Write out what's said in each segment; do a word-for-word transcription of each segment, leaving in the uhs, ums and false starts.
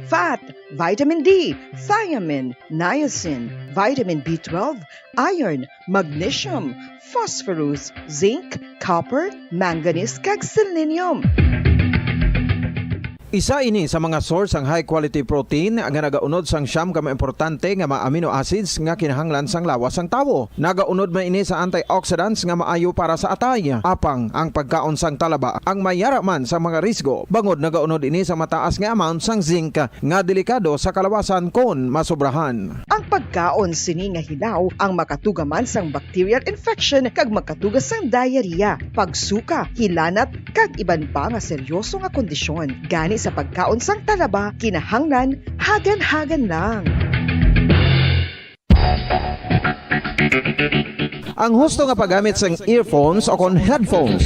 fat, vitamin D, thiamine, niacin, vitamin B twelve, iron, magnesium, phosphorus, zinc, copper, manganese, kag selenium. Isa ini sa mga source sang high quality protein nga nagaunod sang siyam ka mga importante nga mga amino acids nga kinahanglan sang lawas sang tawo. Nagaunod man ini sa antioxidants nga maayo para sa atay. Apang ang pagkaon sang talaba ang mayara man sa mga risgo, bangod nagaunod ini sa mataas nga amount sang zinc nga delikado sa kalawasan kon masobrahan. Ang pagkaon sini nga hilaw ang makatuga man sang bacterial infection kag makatuga sang diarrhea, pagsuka, hilanat, kag iban pa nga seryoso nga kondisyon. Gani sa pagkaon sang talaba, kinahanglan hagan-hagan lang. Ang husto nga paggamit sang earphones o kon headphones.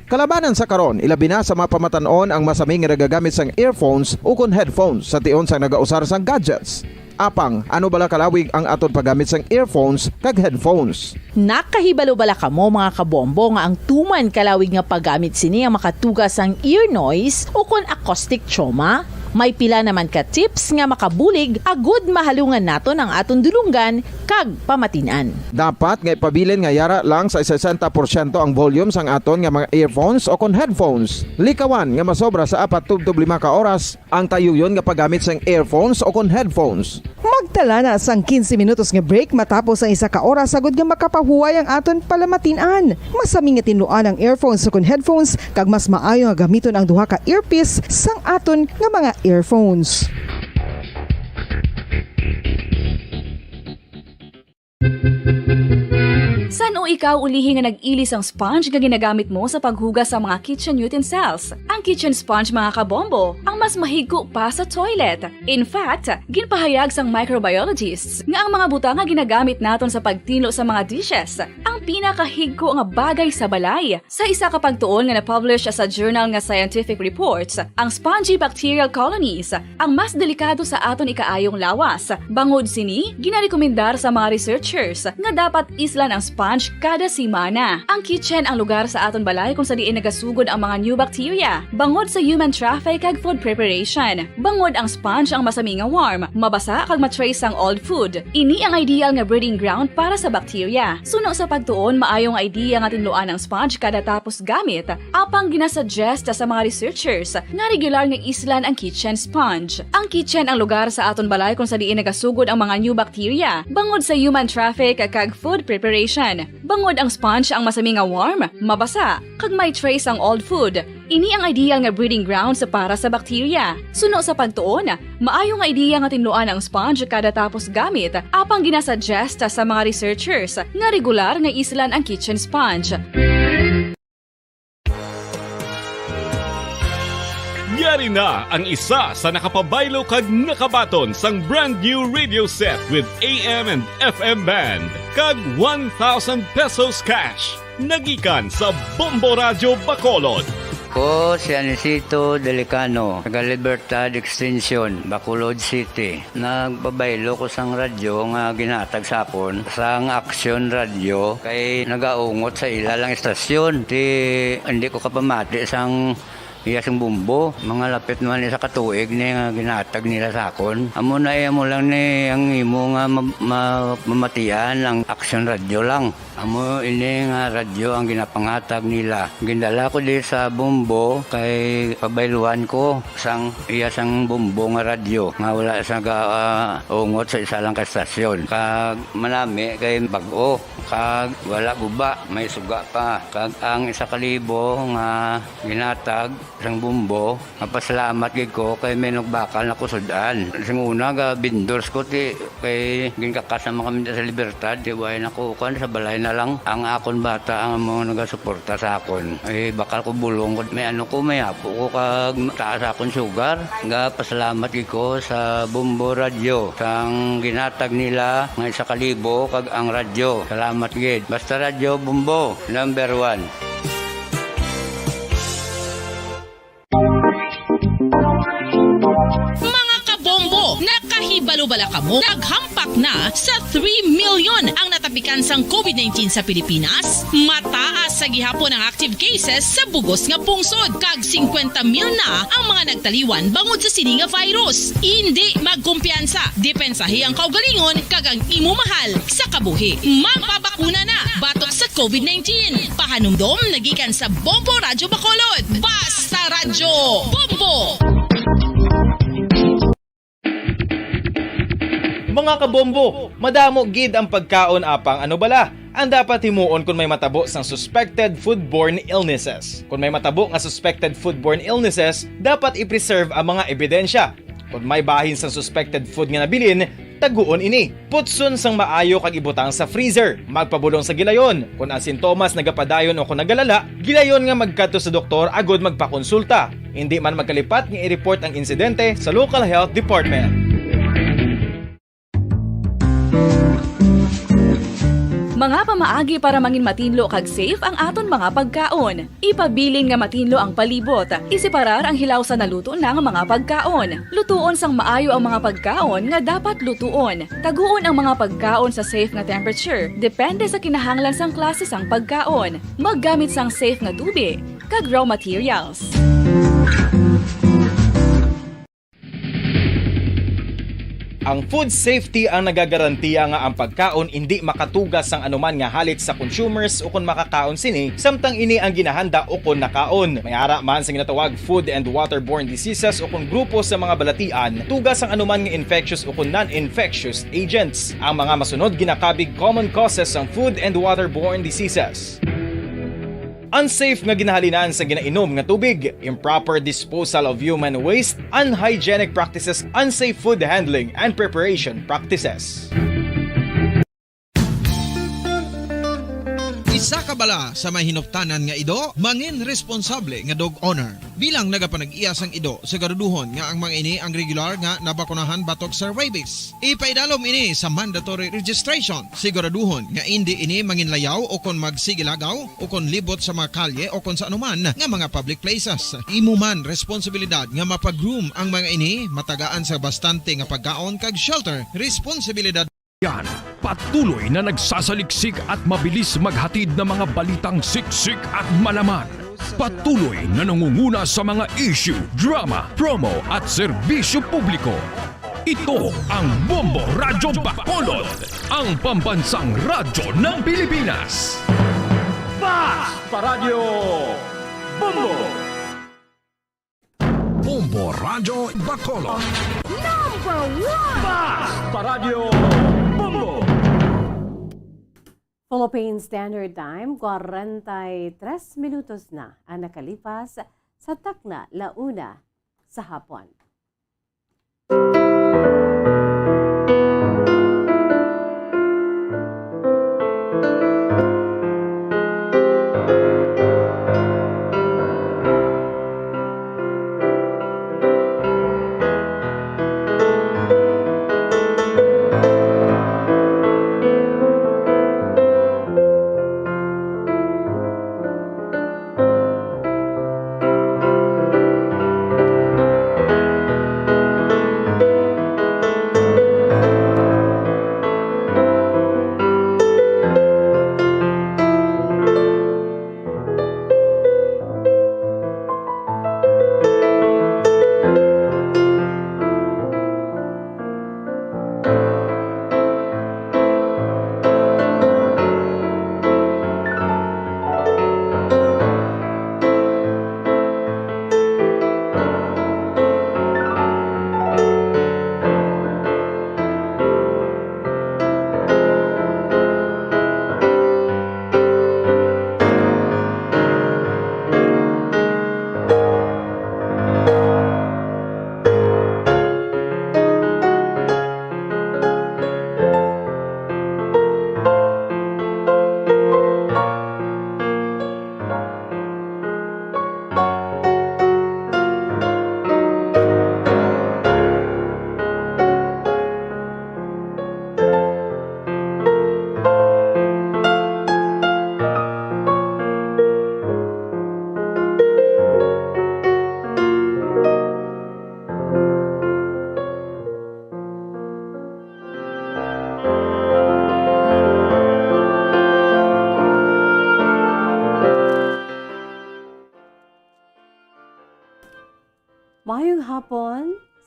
Kalabanan sa karon, ilabi na sa mga pamatan-on ang masami nga nagagamit sang earphones ukon headphones sa tion sang nagausar sang gadgets. Apang, ano bala kalawig ang aton paggamit sang earphones kag headphones? Nakahibalo bala kamo, mga kabombo, nga ang tuman kalawig nga paggamit sini ang makatuga sang ear noise ukon acoustic trauma? May pila naman ka tips nga makabulig agud mahalungan naton ang aton dulonggan kag pamatin-an. Dapat nga ipabilin nga yara lang sa sesenta porsyento ang volume sang aton nga mga earphones o kon headphones. Likawan nga masobra sa apat tubtob lima ka oras ang tayuyon nga paggamit sang earphones o kon headphones. Magtala na sang quince minutos nga break matapos ang isa ka oras, agud nga makapahuway ang aton palamatin-an. Masami nga tinluan ang earphones o kon headphones, kag mas maayo nga gamiton ang duha ka earpiece sang aton nga mga earphones. San-o ikaw ulihi nga nag-ili sang sponge nga ginagamit mo sa paghugas sa mga kitchen utensils? Ang kitchen sponge, mga kabombo, ang mas mahigko pa sa toilet. In fact, ginpahayag sang microbiologists nga ang mga butang nga ginagamit naton sa pagtinlo sa mga dishes ang pinakahigko nga bagay sa balay. Sa isa ka pagtuon nga na-publish sa journal nga Scientific Reports, ang spongy bacterial colonies ang mas delikado sa aton ikaayong lawas. Bangod sini, ginarekomendar sa mga researchers nga dapat islan ang sponge kada semana. Ang kitchen ang lugar sa aton balay kung sa diin nagasugod ang mga new bacteria bangod sa human traffic kag food preparation. Bangod ang sponge ang masami nga warm, mabasa kag ma-trace sang old food. Ini ang ideal nga breeding ground para sa bacteria. Suno sa pagtuon, maayo nga idea nga tinluan ang sponge kada tapos gamit. Apang ginasuggest sa mga researchers nga regular nga islan ang kitchen sponge. Ang kitchen ang lugar sa aton balay kung sa diin nagasugod ang mga new bacteria bangod sa human traffic kag food preparation. Bangod ang sponge ang masami nga warm, mabasa, kag may trace ang old food. Ini ang ideal nga breeding grounds para sa bacteria. Suno sa pagtuon, maayo nga idea nga tinluan ang sponge kada tapos gamit, apang ginasuggest sa mga researchers nga regular nga islan ang kitchen sponge. Yari na ang isa sa nakapabaylo kag nakabaton sang brand new radio set with A M and F M band kag one thousand pesos cash. Nagikan sa Bombo Radyo Bacolod. Ko si Anisito Delicano, taga Libertad Extension, Bacolod City. Nagpabaylo ko sang radyo nga ginhatag sa akon sang Action Radio kay nagaungot sa ila lang istasyon. Ti, hindi ko kapamati sang iya sing bumbo. Mga lapit naman isa ka tuig ni nga ginhatag nila sa akon. Amo na, eh, amo lang ni ang imo nga ma-, ma-, mamatian ang Action Radio lang. Amo ini nga radyo ang ginapanghatag nila. Gindala ko di sa Bombo kay pabayluhan ko sang iya sang Bombo nga radyo nga wala sa ga, ah, ungot sa isa lang ka estasyon. Kag manami kay bag-o, kag wala guba, may suga pa. Kag ang isa ka libo nga ginhatag sang Bombo, mapasalamat gid ko kay may nagbakal na ko sud-an. Sing una, ga vendors ko ti kay ginkakas naman kami sa Libertad, ti way na ko kuan, sa balay na lang. Ang akon bata ang mga nagasuporta sa akon. Eh, bakal ko bulong ko, may ano ko, may apo ko kag taas akon sugar. Ga pasalamat gid ko sa Bombo Radyo sang ginhatag nila nga isa ka libo kag ang radyo. Salamat gid. Basta Radyo Bombo, number one. Mga kabombo, nakahi- Balo bala kamo, naghampak na sa three million ang natapikan sang covid nineteen sa Pilipinas? Mataas sa gihapon ang active cases sa bugos nga pungsod, kag singkwenta mil na ang mga nagtaliwan bangod sa sini nga virus. Indi magkumpiyansa, depensahi ang kaugalingon kag ang imo mahal sa kabuhi. Magpabakuna na batok sa covid nineteen. Pahanumdom nagikan sa Bombo Radyo Bacolod. Basta Radyo Bombo! Mga kabombo, madamo gid ang pagkaon, apang ano bala ang dapat himuon kon may matabo sang suspected foodborne illnesses? Kon may matabo nga suspected foodborne illnesses, dapat i-preserve ang mga ebidensya. Kon may bahin sang suspected food nga nabilin, taguon ini. Putson sang maayo kag ibutang sa freezer. Magpabulong sa gilayon. Kon ang sintomas nagapadayon o kon nagalala, gilayon nga magkadto sa doktor agud magpakonsulta. Indi man magkalipat nga i-report ang insidente sa local health department. Mga pamaagi para mangin matinlo kag safe ang aton mga pagkaon. Ipabilin nga matinlo ang palibot. Iseparar ang hilaw sa naluto na nga mga pagkaon. Lutuon sang maayo ang mga pagkaon nga dapat lutuon. Taguon ang mga pagkaon sa safe nga temperature, depende sa kinahanglan sang klase sang pagkaon. Maggamit sang safe nga tubi kag raw materials. Ang food safety ang nagagarantiya nga ang pagkaon indi makatuga sang anuman nga halit sa consumers ukon makakaon sini, samtang ini ang ginahanda ukon nakaon. May ara man sa ginatawag food and waterborne diseases ukon grupo sa mga balatian, tuga sang anuman nga infectious ukon non-infectious agents. Ang mga masunod ginakabig common causes sang food and waterborne diseases. Unsafe nga ginahalinan sa ginainom nga tubig, improper disposal of human waste, unhygienic practices, unsafe food handling and preparation practices. Isa ka bala sa may hinuptanan nga ido, mangin responsable nga dog owner. Bilang nagapanag-iya sang ido, siguraduhon nga ang mga ini ang regular nga nabakunahan batok sa rabies. Ipaidalom ini sa mandatory registration. Siguraduhon nga indi ini manginlayaw o kon magsigilagaw o kon libot sa mga kalye o kon sa anuman nga mga public places. Imo man responsibilidad nga mapag-groom ang mga ini, matagaan sa bastante nga pagkaon kag shelter. Responsibilidad. Yan, patuloy na nagsasaliksik at mabilis maghatid ng mga balitang siksik at malaman. Patuloy na nangunguna sa mga issue, drama, promo at serbisyo publiko. Ito ang Bombo Radyo Bacolod, ang pambansang radyo ng Pilipinas. Basta Radyo Bombo! Bombo Radyo Bacolod. Number one! Basta Radyo Bombo! Philippine Standard Time, kwarenta y tres minutos na ang nakalipas sa takna la una sa hapon.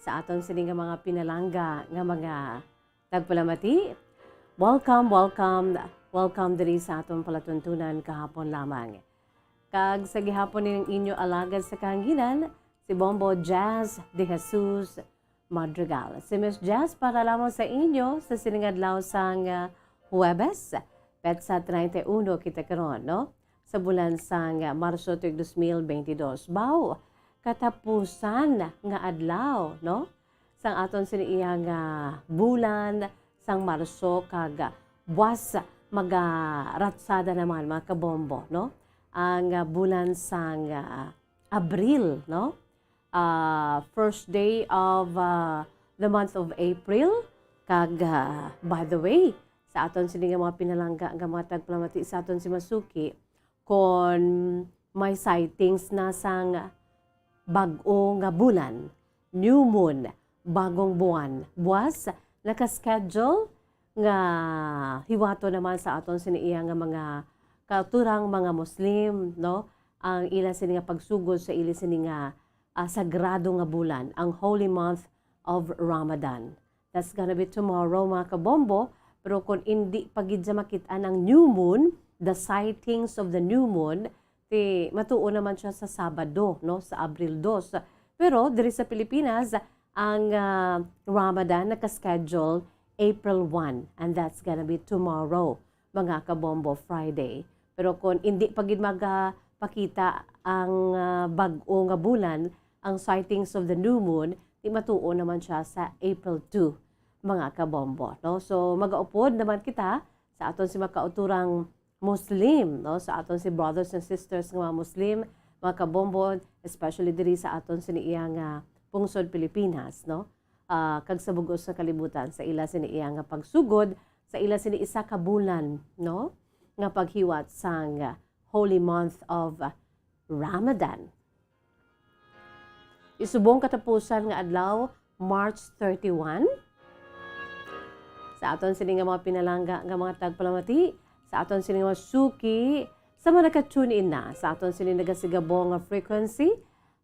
sa aton sini nga mga pinalangga nga mga tagpalamati. Welcome, welcome, welcome diri sa aton palatuntunan kahapon lamang. Kag sa gihapon ning inyo alagad sa kahanginan, si Bombo Jazz de Jesus Madrigal. Si Miss Jazz para lamang sa inyo sa sining adlaw sang, ah, Huwebes, petsa treinta y uno kita karon, no? Sa bulan sang, ah, Marso tuig dos mil bentidós. Baw, katapusan nga adlaw, no? Sang aton sini iya nga bulan sang Marso kag, ah, buwas magaratsada naman, mga kabombo, no? Ang, ah, bulan sang, ah, Abril, no? Ah, first day of, ah, the month of April. Kag, ah, by the way, sa aton sini nga mga pinalangga nga mga tagpalamati sa aton si Masuki, kon may sightings na sang bag-o nga bulan, new moon, bagong buwan, buwas, naka-schedule nga hiwato naman sa aton sini iya nga mga kauturang mga Muslim, no? Ang ila sini nga pagsugod sa ila sini nga, ah, sagrado nga bulan, ang holy month of Ramadan. That's gonna be tomorrow, mga kabombo. Pero kung indi pa gid siya makit-an ang new moon, the sightings of the new moon, ti matuo naman siya sa Sabado, no, sa Abril dos. Pero diri sa Pilipinas, ang, ah, Ramadan naka-schedule April one, and that's gonna be tomorrow, mga kabombo, Friday. Pero kung hindi pa gid magapakita ang, ah, bag-o nga bulan, ang sightings of the new moon, ti matuo naman siya sa April two, mga kabombo, no? So, magaupod naman kita sa aton si makauturang Muslim, no? Sa aton si brothers and sisters nga mga Muslim, mga kabombo, especially diri sa aton sini iya nga pungsod Pilipinas, no? Ah, kag sa bug-os nga kalibutan sa ila sini iya nga pagsugod sa ila sini isa ka bulan, no? Nga paghiwat sang holy month of Ramadan. Isubong katapusan nga adlaw, March thirty-one. Sa aton sini nga mga pinalangga nga mga tagpalamati, sa aton sini nga suki, sa mga naka-tune in na, sa aton sini nagasigabong nga frequency,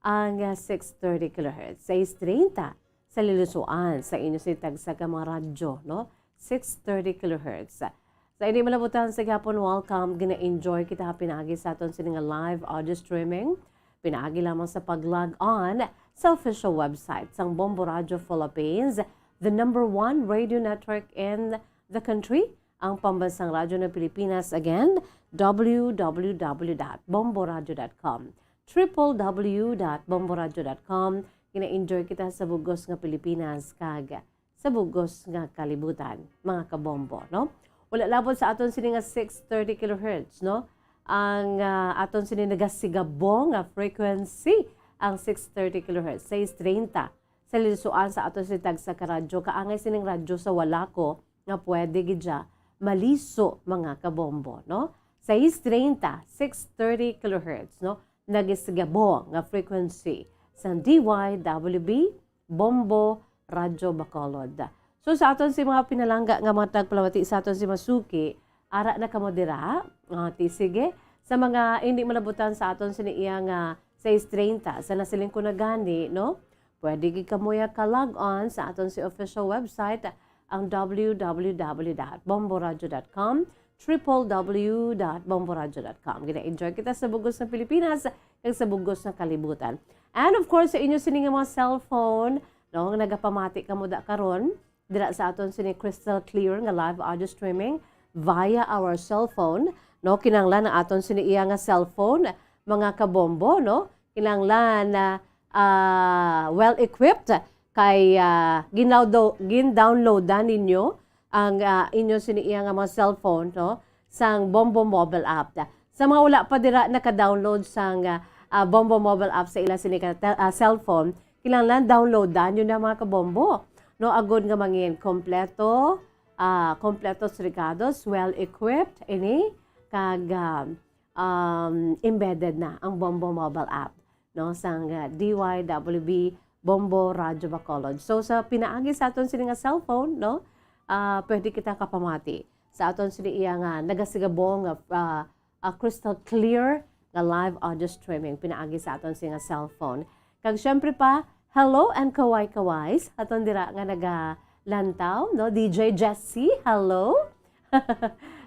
ang, ah, six thirty kilohertz, sais treinta, sa lilusuan sa inyo sini tagsa ka mga radyo, no? Six thirty kilohertz. Sa hindi malabutan sa gihapon, welcome. Gina-enjoy kita pinaagi sa aton sini nga live audio streaming. Pinaagi lamang sa pag-log on sa official website sang Bombo Radio Philippines, the number one radio network in the country, ang pambansang radyo ng Pilipinas. Again, w w w dot bomboradio dot com, triple w dot bomboradio dot com. Gina-enjoy kita sa bugos nga Pilipinas kag sa bugos nga kalibutan, mga kabombo, no? Wala labot sa aton sini nga six thirty kilohertz, no? Ang, ah, aton sini nagasigabong nga frequency, ang six thirty kilohertz, sais treinta. Sa lilusuan sa aton sini tagsa ka radyo, kaangay sining radyo sa wala ko nga pwede gid siya maliso, mga kabombo, no? Sais treinta, six thirty kilohertz, no? Nagasigabong nga frequency sang D Y W B, Bombo Radyo Bacolod. So, sa aton si mga pinalangga nga mga tagpalamati sa aton si Masuki, ara na kamo dira. Ah, ti, sige. Sa mga hindi malabutan sa aton sini iya nga sais treinta, sa nasiling ko na gani, no? Pwede gid kamo ya ka-log on sa aton si official website, ang w w w dot bomboradyo dot com, triple w dot bomboradyo dot com. Gina-enjoy kita sa bugos ng Pilipinas kag sa bugos ng kalibutan. And of course, sa inyo sini nga mga cellphone, no, nga nagapamati kamo da karon, dira sa aton sini crystal clear nga live audio streaming via our cell phone, no, kinahanglan ang aton sini iya nga cellphone, mga kabombo, no, kinahanglan na, ah, well equipped kay, ah, ginawdo-, gin-downloadan ninyo ang, ah, inyo sini iya nga mga cellphone, no, sang Bombo mobile app. Sa mga wala pa dira naka-download sang, ah, ah, Bombo mobile app sa ila sini ka tel-, ah, cellphone, kinahanglan downloadan yun na, mga kabombo. No, agod nga mangin kompleto, ah, kompletos regados, well equipped ini, kag, ah, um, embedded na ang Bombo mobile app, no, sang, ah, D Y W B Bombo Radyo Bacolod. So, sa pinaagi sa aton sini nga cellphone, no, ah, pwede kita kapamati sa aton sini iya nga nagasigabong nga, ah, ah, crystal clear nga live audio streaming pinaagi sa aton sini nga cellphone. Kag syempre pa, Hello and kaway-kaway sa aton dira nga nagalantaw, no? D J Jessie, hello.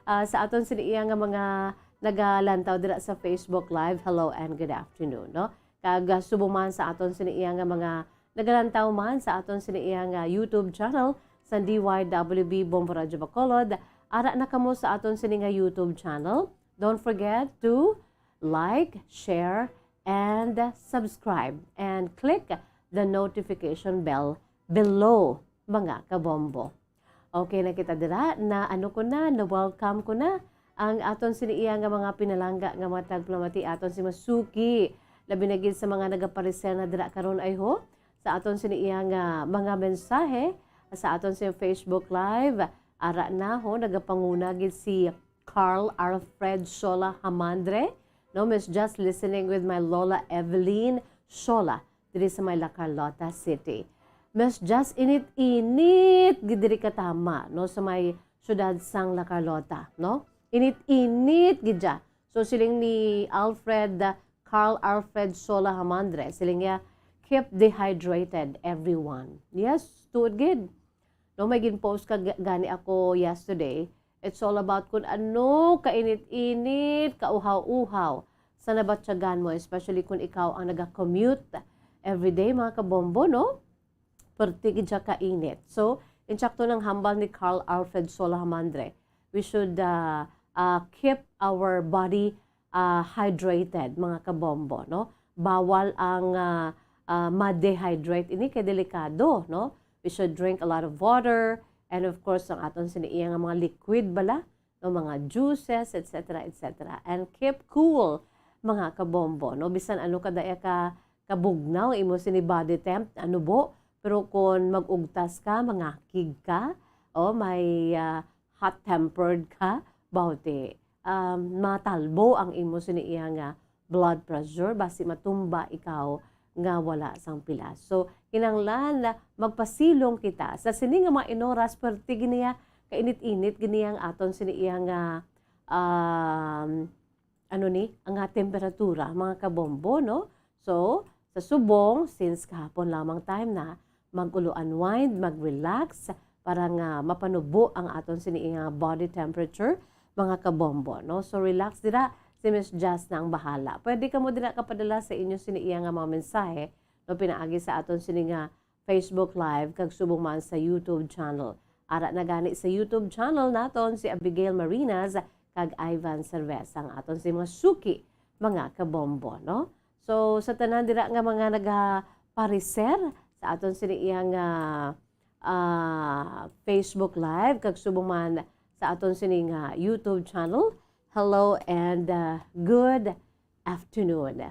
Ah, sa aton sini iya nga mga nagalantaw dira sa Facebook Live, hello and good afternoon, no? Kag, ah, subong man sa aton sini iya nga mga nagalantaw man sa aton sini iya nga YouTube channel sa D Y W B Bombo Radyo Bacolod, ara na kamo sa aton sini nga YouTube channel. Don't forget to like, share, and subscribe, and click the notification bell below, mga kabombo. Okay na kita dira, na ano ko na, na welcome ko na ang aton sini iya nga mga pinalangga nga mga tagpamati, aton si masuki, labi na gid sa mga nagapareser na dira karon, ay ho, sa aton sini iya nga mga mensahe sa aton sa Facebook Live. Ara na ho, nagapanguna gid si Carl Alfred Sola Hamandre, no, Miss Just Listening with my Lola Evelyn Sola, diri sa may La Carlota City. Miss Just, init-init gid diri katama, no, sa may siyudad sang La Carlota, no? Init-init gid dya. So, siling ni Alfred, uh, Carl Alfred Sola Hamandre, siling niya, "Keep dehydrated, everyone." Yes, tuod gid. No, may gin-post ka ga-, gani ako yesterday. It's all about kung ano kainit-init, kauhaw-uhaw sa nabatyagan mo, especially kung ikaw ang naga-commute everyday, mga kabombo, no? Perti gid siya kainit. So, insakto nang hambal ni Carl Alfred Sola Hamandre, we should, uh, uh, keep our body ah, hydrated, mga kabombo, no? Bawal ang, ah, ah, ma-dehydrate. Ini kay delikado, no? We should drink a lot of water. And of course, ang aton sini iya nga mga liquid bala, no? Mga juices, et cetera, et cetera. And keep cool, mga kabombo, no? Bisan ano kadaya ka kabugnaw imo sini body temp, ano bo? Pero kung mag-ugtas ka, mangakig ka, o may, ah, hot-tempered ka, bawti, um, matalbo ang imo sini iya nga blood pressure, basi matumba ikaw nga wala sang pilas. So, kinahanglan na magpasilong kita. Sa sini nga mga inoras, perti gid niya kainit-init gid niya ang aton sini iya nga, um, ano ni, ang, ah, temperatura, mga kabombo, no? So, sa subong, since kahapon lamang time na, mag-ulo unwind, mag-relax, para nga mapanubo ang aton sini nga body temperature, mga kabombo, no? So, relax dira si Miss Jazz na ang bahala. Pwede kamo dira kapadala sa inyo sini iya nga mga mensahe, no, pinaagi sa aton sini nga Facebook Live kag subong man sa YouTube channel. Ara na gani sa YouTube channel naton si Abigail Marinas kag Ivan Cerveza, ang aton si mga suki, mga kabombo, no? So, sa tanan dira nga mga nagapareser sa aton sini iya nga, ah, Facebook Live kag subong man sa aton sini nga YouTube channel, hello and, ah, good afternoon.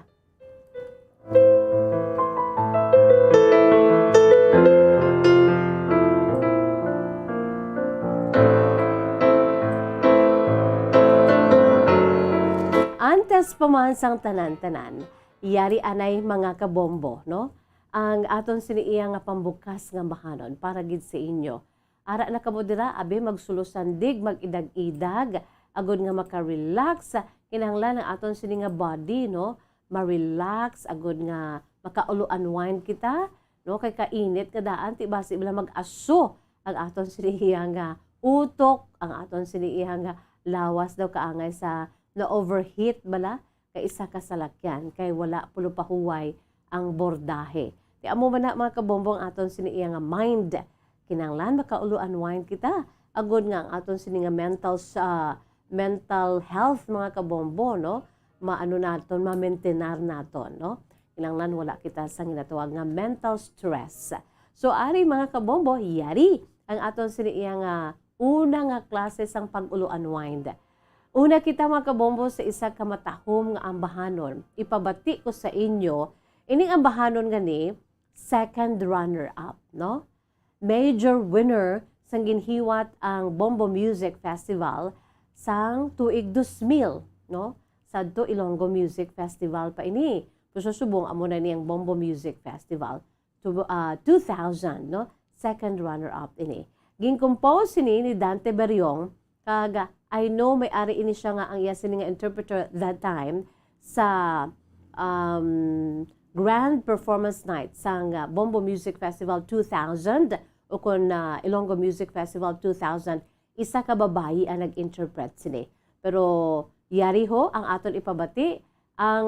Antes pa man sang tanan-tanan, yari anay, mga kabombo, no? Ang aton sini iya nga pambukas nga bahanon para gid sa inyo. Ara na kamo dira, abi, magsulosandig, mag-idag-idag, agod nga maka-relax. Kinahanglan ang aton sini nga body, no, ma-relax, agod nga makaulo unwind kita, no, kay kainit nga daan, ti basi bala mag-aso ang aton sini iya nga utok, ang aton sini iya nga lawas daw kaangay sa na-overheat bala kay isa ka salakyan, kay wala pulo pahuway ang bordahe. Ti amo man na, mga kabombo, ang aton sini iya nga mind. Kinahanglan makaulo unwind kita, agod nga ang aton sini nga mental sa, mental health, mga kabombo, no, maano naton, ma-maintain naton, no? Kinahanglan wala kita sa ginatawag nga mental stress. So, ari, mga kabombo, yari ang aton sini iya nga una nga klase sang pag-ulo unwind. Una kita, mga kabombo, sa isa ka matahom nga ambahanon. Ipabati ko sa inyo, ining ambahanon nga ni second runner-up, no? Major winner sang ginhiwat ang Bombo Music Festival sang tuig dos mil, no? Sadto Ilonggo Music Festival pa ini. Pero sa subong, amo na ni ang Bombo Music Festival to, ah, two thousand, no? Second runner-up ini. Gin-compose sini ni Dante Beriong, kag, ah, I know may ari ini siya nga ang iya sini nga interpreter that time sa, um, Grand Performance Night sang, ah, Bombo Music Festival two thousand, o kon, ah, Ilonggo Music Festival two thousand, isa ka babayi ang nag-interpret sini. Pero yari ho ang aton ipabati ang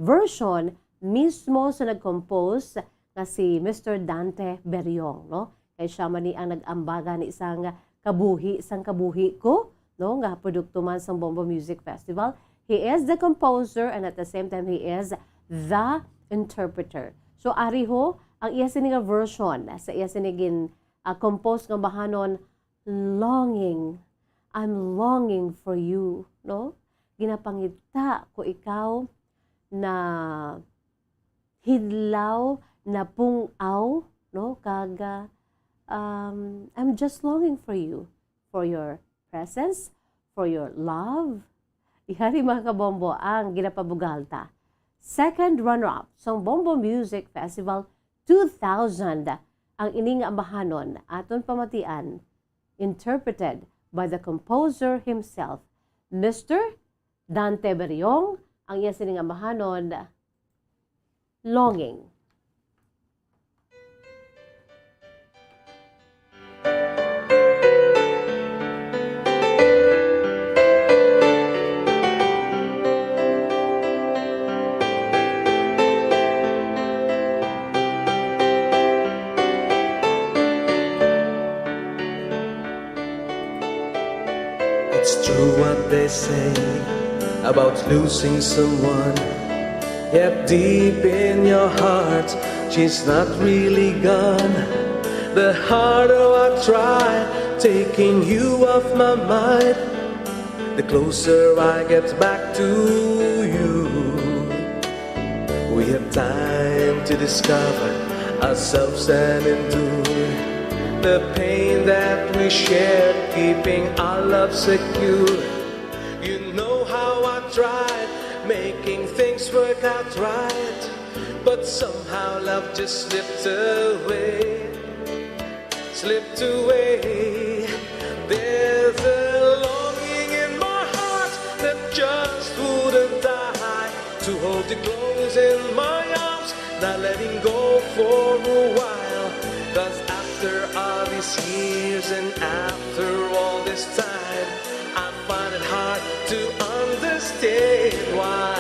version mismo sa nag-compose nga si Mister Dante Beriong, no? Kay siya man ni ang nag-ambaga ni sang kabuhi sang kabuhi ko, no, nga produkto man sang Bombo Music Festival. He is the composer and at the same time he is the interpreter. So ari ho ang iya sini nga version sa iya sini gin, ah, compose nga bahanon, Longing. I'm longing for you, no? Ginapangita ko ikaw na hidlaw, napung-aw, no? Kag, ah, um, I'm just longing for you, for your presence, for your love. Yari, mga kabombo, ang ginapabugal ta. Second runner-up sang Bombo Music Festival two thousand ang ini nga ambahanon aton pamatian, interpreted by the composer himself, Mister Dante Beriong, ang iya sining ambahanon, Longing. It's true what they say about losing someone. Yet deep in your heart, she's not really gone. The harder I try taking you off my mind, the closer I get back to you. We have time to discover ourselves and endure the pain that we shared, keeping our love secure. You know how I tried making things work out right, but somehow love just slipped away, slipped away. There's a longing in my heart that just wouldn't die, to hold you close in my arms, not letting go for a while. 'Cause after all these years and after all this time, I find it hard to understand why.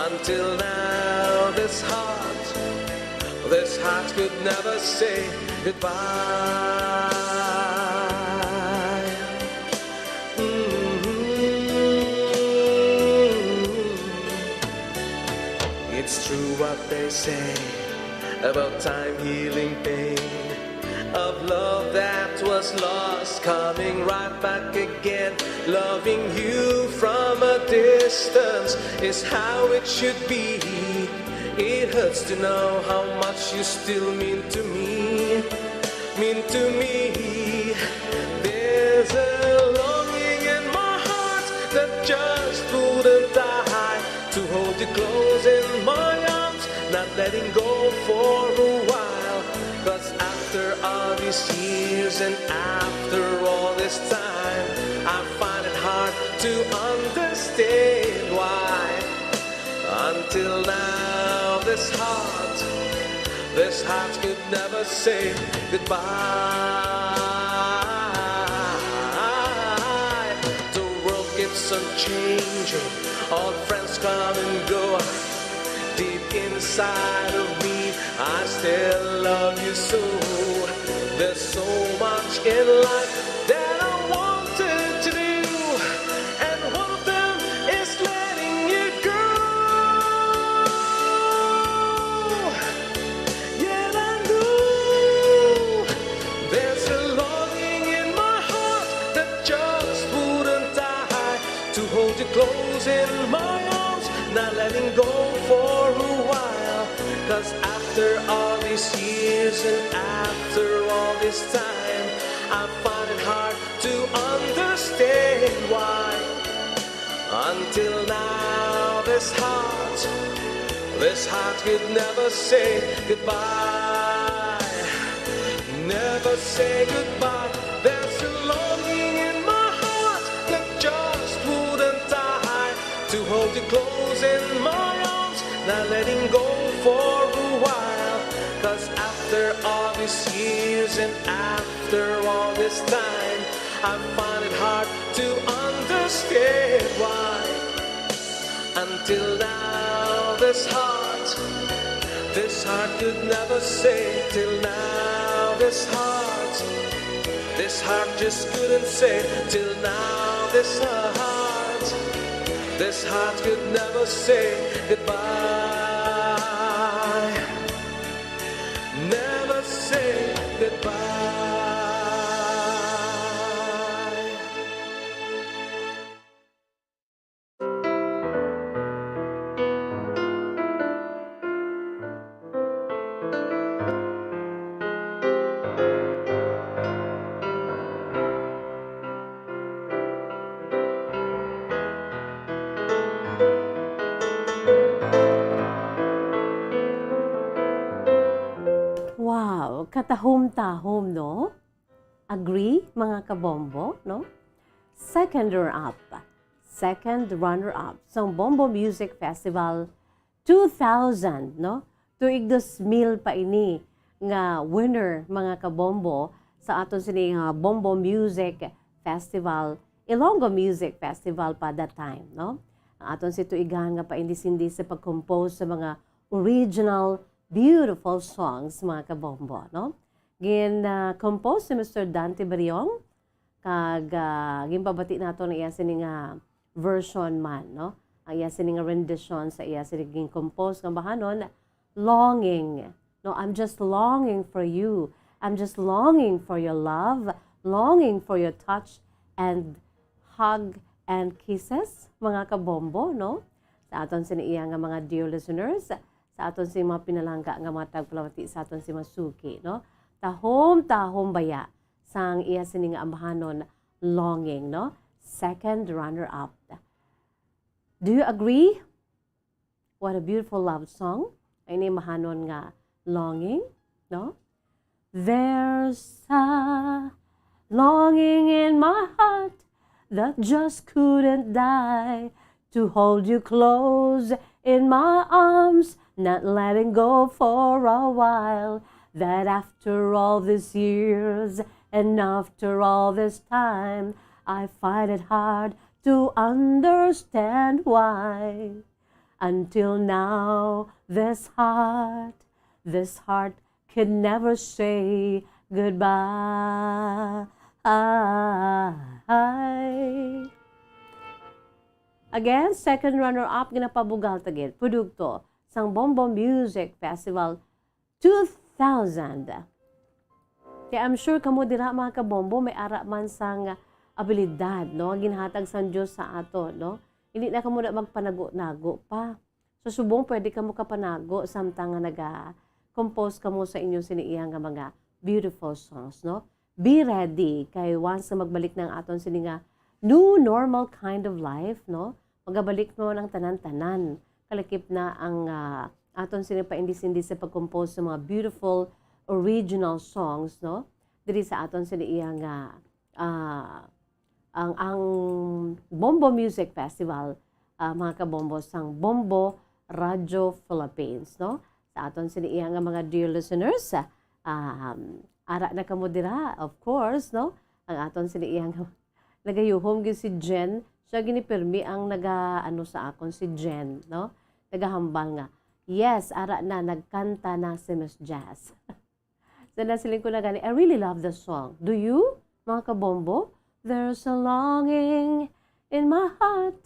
Until now, this heart, this heart could never say goodbye. Mm-hmm. It's true what they say about time healing pain, of love that was lost coming right back again. Loving you from a distance is how it should be. It hurts to know how much you still mean to me, mean to me. There's a longing in my heart that just wouldn't die, to hold you close in my arms, not letting go for a while. 'Cause after all these years and after all this time, I find it hard to understand why. Until now, this heart, this heart could never say goodbye. The world keeps on changing, old friends come and go. Deep inside of me, I still love you so. There's so much in life that I wanted to do, and one of them is letting you go. Yet I know there's a longing in my heart that just wouldn't die, to hold you close in my arms, not letting go for a while. 'Cause after all these years and after all this time, I find it hard to understand why. Until now, this heart, this heart could never say goodbye. Never say goodbye. There's a longing in my heart that just wouldn't die, to hold you close in my arms, Letting go for a while, 'cause after all these years and after all this time, I find it hard to understand why. Until now, this heart, this heart could never say, till now, this heart, this heart just couldn't say, till now, this heart, this heart could never say goodbye. Never say goodbye. Wow, katahom-tahom, no? Agree, mga kabombo, no? Second runner-up. Second runner-up sang Bombo Music Festival two thousand, no? Tuig dos mil pa ini nga winner, mga kabombo, sa aton sini nga Bombo Music Festival, Ilonggo Music Festival pa that time, no? Ang aton si tuigan nga paindisindi sa pag-compose sa mga original beautiful songs, mga kabombo, no? Gin, ah, compose ni Mister Dante Bariong, kag, ah, ginpabati nato ang iya sini nga version man, no? Ang iya sini nga rendition sa iya sini gin-compose nga bahanon, Longing. No, I'm just longing for you. I'm just longing for your love, longing for your touch and hug and kisses, mga kabombo, no? Sa aton sini iya nga mga dear listeners, sa aton sini mga pinalangga nga mga tagpalamati sa aton sini mga suki, no? Tahom-tahom baya sang iya sini nga ambahanon, Longing, no? Second runner-up. Do you agree? What a beautiful love song. Ay ni mahanon nga Longing, no? There's a longing in my heart that just couldn't die, to hold you close in my arms, not letting go for a while. That after all these years and after all this time, I find it hard to understand why. Until now, this heart, this heart can never say goodbye. Again, second runner-up, ginapabugal ta gid, produkto sang Bombo Music Festival two thousand. Kaya I'm sure kamo dira, mga kabombo, may ara man sang abilidad, no, ginhatag sang Dios sa aton, no? Hindi na kamo na magpanago-nago pa. So, subong pwede kamo kapanago samtang nga naga-compose kamo sa inyo sini iya nga mga beautiful songs, no? Be ready, kay once nga magbalik na ang aton sini nga new normal kind of life, no? Magabalik na ang tanan-tanan. Kalakip na ang, ah, aton sini paindis-indis sa pag-compose sa mga beautiful original songs, no? Diri sa aton sini iya nga, ah, ang, ang Bombo Music Festival, ah, mga kabombo, sang Bombo Radio Philippines, no? Sa aton sini iya nga mga dear listeners, ah, um, ara na kamo dira, of course, no? Ang aton sini iya nga nagayuhom gyud si Jen, siya gini pirmi ang naga, ano, sa akon, si Jen, no? Nagahambal nga, "Yes, ara na, nagkanta na si Miss Jazz." So, nasiling ko na gani, I really love the song. Do you, mga kabombo? There's a longing in my heart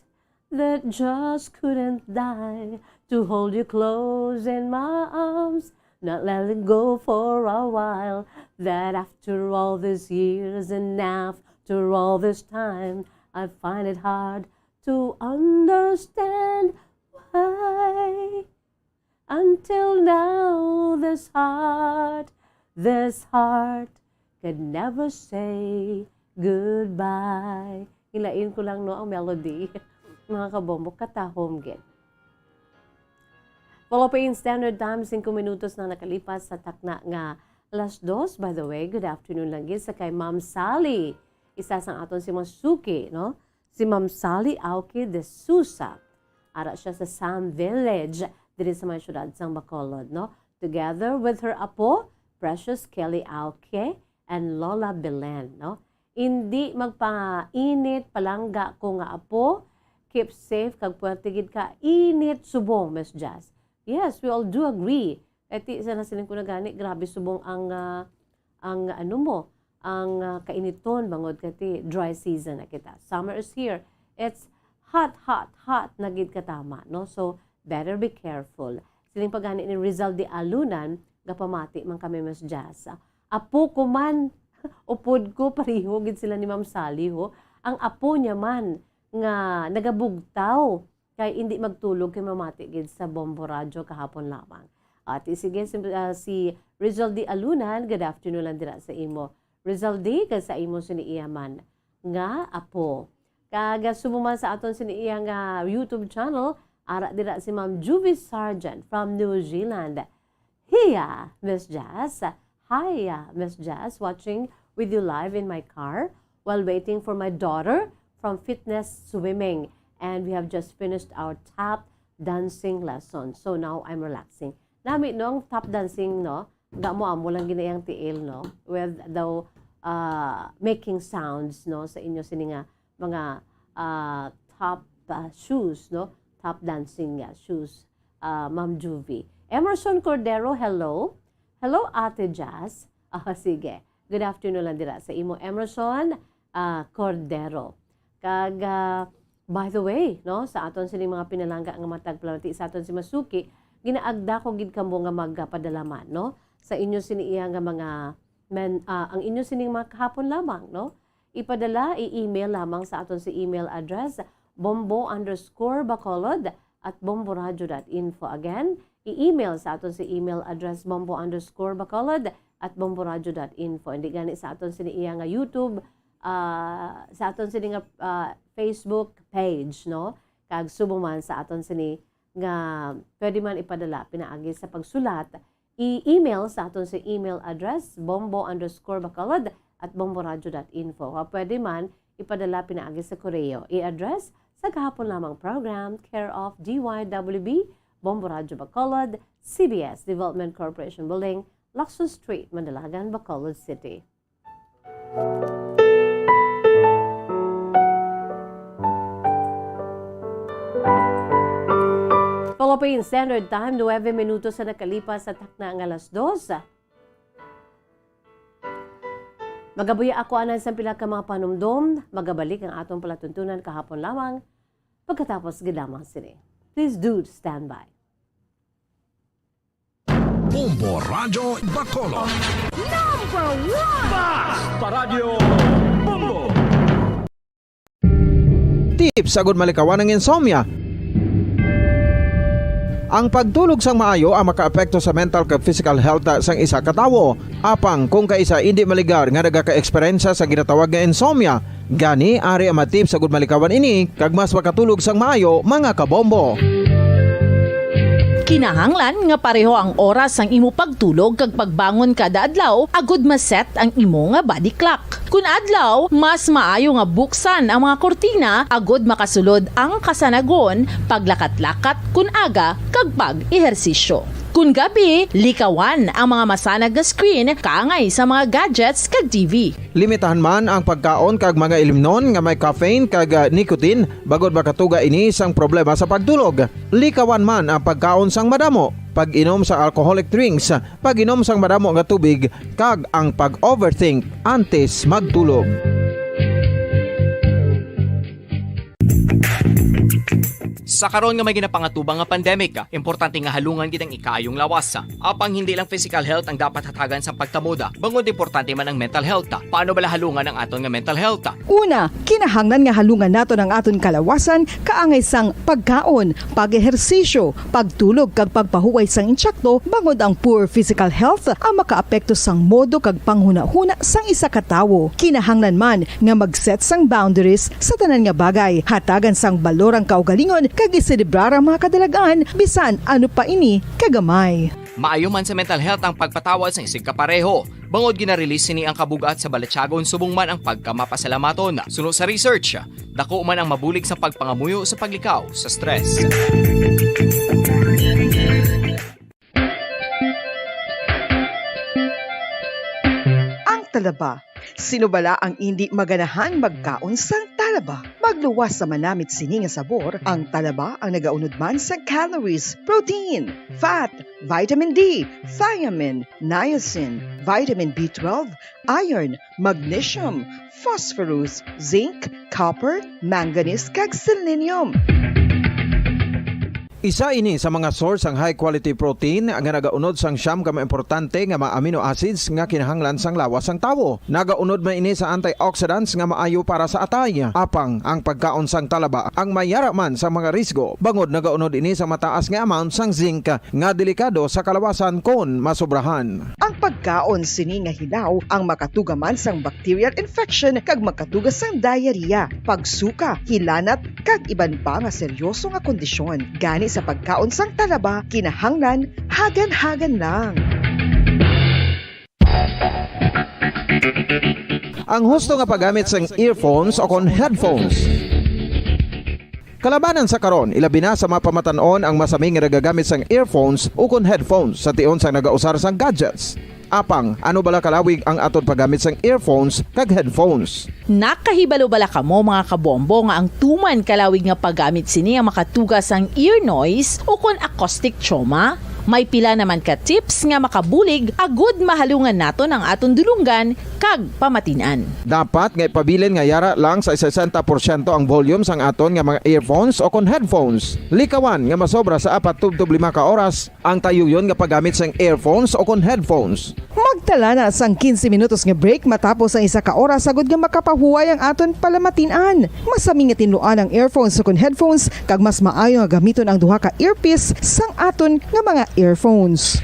that just couldn't die, to hold you close in my arms, not letting go for a while. That after all these years and after all this time, I find it hard to understand why. Until now, this heart, this heart could never say goodbye. Hilain ko lang, no, ang melody. Mga kabombo, katahom gid. Follow pa in Standard Time, singko minutos na nakalipas sa takna nga alas dos. By the way, good afternoon lang gid sa kay Ma'am Sally. Isa sang aton si mga suki, no? Si Ma'am Sally Aoki de Sousa. Ara siya sa Sam Village, diri sa may siyudad sang Bacolod, no? Together with her apo, Precious Kelly Auque, and Lola Belen, no? Indi magpainit, palangga ko nga apo. Keep safe, kag puwerte gid ka. Init subong, Miss Jazz. Yes, we all do agree. Kay ti, sa nasiling ko na gani, grabe subong ang, ah, ang ano mo, ang, ah, kainiton, bangod kay ti dry season na kita. Summer is here. It's hot, hot, hot na gid katama, no? So, better be careful. Siling pa gani ni Rizal de Alunan, gapamati man kami, Miss Jazz. Apo ko man, upod ko, pareho gid sila ni Ma'am Sally, ho. Ang apo niya man, nga nagabugtaw, kay indi magtulog kay mamati gid sa Bombo Radyo kahapon lamang. At sige, si, ah, si Rizal de Alunan, good afternoon lang dira sa imo. Rizal de, kag sa imo sini iya man nga apo. Kag, ah, subong man sa aton sini iya nga YouTube channel, ara dira si Ma'am Juvie Sargent from New Zealand. Hiya, Miss Jazz. Hiya, Miss Jazz. Watching with you live in my car while waiting for my daughter from fitness swimming. And we have just finished our tap dancing lesson. So now I'm relaxing. Nami nung tap dancing, no? Ga mo amo lang gina iyang tiil, no? With the, uh, making sounds, no? Sa inyo sini nga mga, uh, tap, uh, shoes, no? Tap dancing nga shoes, uh, Ma'am Juvie. Emerson Cordero, hello. Hello, Ate Jazz. Ah, sige. Good afternoon lang dira sa imo, Emerson, ah, Cordero. Kag, ah, by the way, no, sa aton sining mga pinalangga nga matag palamati sa aton si Masuki, ginaagda ko gid kamo nga magpadala man, no, sa inyo sini iya nga mga men-, ah, ang inyo sining mga kahapon lamang, no? Ipadala, i-email lamang sa aton si email address, bombo underscore bacolod at bomboradio dot info. Again, i-email sa aton si email address, bombo underscore bacolod at bomboradio dot info. Hindi gani sa aton sini iya nga YouTube, ah, sa aton sini nga, ah, Facebook page, no? Kag subong man sa aton sini nga pwede man ipadala pinaagi sa pagsulat, i-email sa aton sa email address, bombo underscore bacolod at bomboradio dot info. O pwede man ipadala pinaagi sa koreo. I-address sa kahapon lamang program, care of D Y W B, Bombo Radyo Bacolod, C B S Development Corporation Building, Lacson Street, Mandalagan, Bacolod City. Philippine Standard Time, nuebe minutos sa nakalipas sa takna nga alas dos. Magabuya ako anan sa pila ka mga panumdom, magabalik ang atong palatuntunan kahapon lamang, pagkatapos gid lamang sini. Please do stand by. Bombo Radyo Bacolod. Number one! Basta Radyo Bombo! Tips agud malikawan ang insomnia. Ang pagtulog sang maayo ang makaapekto sa mental kag physical health sang isa ka tawo. Apang kung kaisa indi maligar nga nagaka-eksperyensya sa ginatawag nga insomnia, gani ari ang mga tips agud malikawan ini kag mas makatulog sang maayo, mga kabombo. Kinahanglan nga pareho ang oras sang imo pagtulog kag pagbangon kada adlaw agud ma-set ang imo nga body clock. Kun adlaw, mas maayo nga buksan ang mga kurtina agud makasulod ang kasanagon, paglakat-lakat kun aga, kag pag-ehersisyo. Kun gabi, likawan ang mga masanag nga screen kaangay sa mga gadgets kag T V. Limitahan man ang pagkaon kag mga ilimnon nga may caffeine kag, ah, nicotine, bangod makatuga ini sang problema sa pagtulog. Likawan man ang pagkaon sang madamo, pag-inom sa alcoholic drinks, pag-inom sang madamo nga tubig, kag ang pag-overthink antes magtulog. Sa karon nga may ginapangatubang nga pandemic, importante nga halungan gid ang ikaayong lawas. Apang hindi lang physical health ang dapat hatagan sa pagtamod, bangod importante man ang mental health. Paano bala halungan ang aton nga mental health? Una, kinahanglan nga halungan naton ang aton kalawasan kaangay sang pagkaon, pag-ehersisyo, pagtulog kag pagpahuway sang intsakto, bangod ang poor physical health ang makaapekto sang modo kag panghunahuna sang isa ka tawo. Kinahanglan man nga mag-set sang boundaries sa tanan nga bagay, hatagan sang balor ang kaugalingon kag iselebrar ang mga kadalag-an, bisan ano pa ini kagamay. Maayo man sa mental health ang pagpatawad sa isig kapareho, bangod gina-release sini ang kabug-at sa balatyagon subong man ang pagkamapasalamaton. Suno sa research, dako man ang mabulig sa pagpangamuyo sa paglikaw sa stress. talaba. Sino bala ang indi maganahan magkaon sang talaba? Magluwas sa manamit sini nga sabor, ang talaba ang nagaunod man sang calories, protein, fat, vitamin D, thiamine, niacin, vitamin B twelve, iron, magnesium, phosphorus, zinc, copper, manganese, kag selenium. Isa ini sa mga source sang high quality protein nga nagaunod sang siyam ka mga importante nga mga amino acids nga kinahanglan sang lawas sang tawo. Nagaunod man ini sa antioxidants nga maayo para sa atay. Apang ang pagkaon sang talaba ang may yara man sa mga risgo, bangod nagaunod ini sa mataas nga amount sang zinc nga delikado sa kalawasan kon masobrahan. Ang pagkaon sini nga hilaw ang makatuga man sang bacterial infection kag makatuga sang diarrhea, pagsuka, hilanat, kag iban pa nga seryoso nga kondisyon. Gani sa pagkaon sang talaba, kinahanglan hagan-hagan lang. Ang husto nga paggamit sang earphones o kon headphones. Kalabanan sa karon, ilabi na sa mga pamatan-on ang masami nga nagagamit sang earphones ukon headphones sa tion sang nagausar sang gadgets. Apang, ano bala kalawig ang aton paggamit sang earphones kag headphones? Nakahibalo bala kamo, mga kabombo, nga ang tuman kalawig nga paggamit sini ang makatuga sang ear noise ukon acoustic trauma? May pila naman ka tips nga makabulig agud mahalungan naton ang aton dulonggan kag pamatin-an. Dapat nga ipabilin nga yara lang sa sesenta porsyento ang volume sang aton nga mga earphones o kon headphones. Likawan nga masobra sa apat tubtob lima ka oras ang tayuyon nga paggamit sang earphones o kon headphones. Magtala na sang quince minutos nga break matapos ang isa ka oras agud nga makapahuway ang aton palamatin-an. Masami nga tinluan ang earphones o kon headphones, kag mas maayo nga gamiton ang duha ka earpiece sang aton nga mga earphones.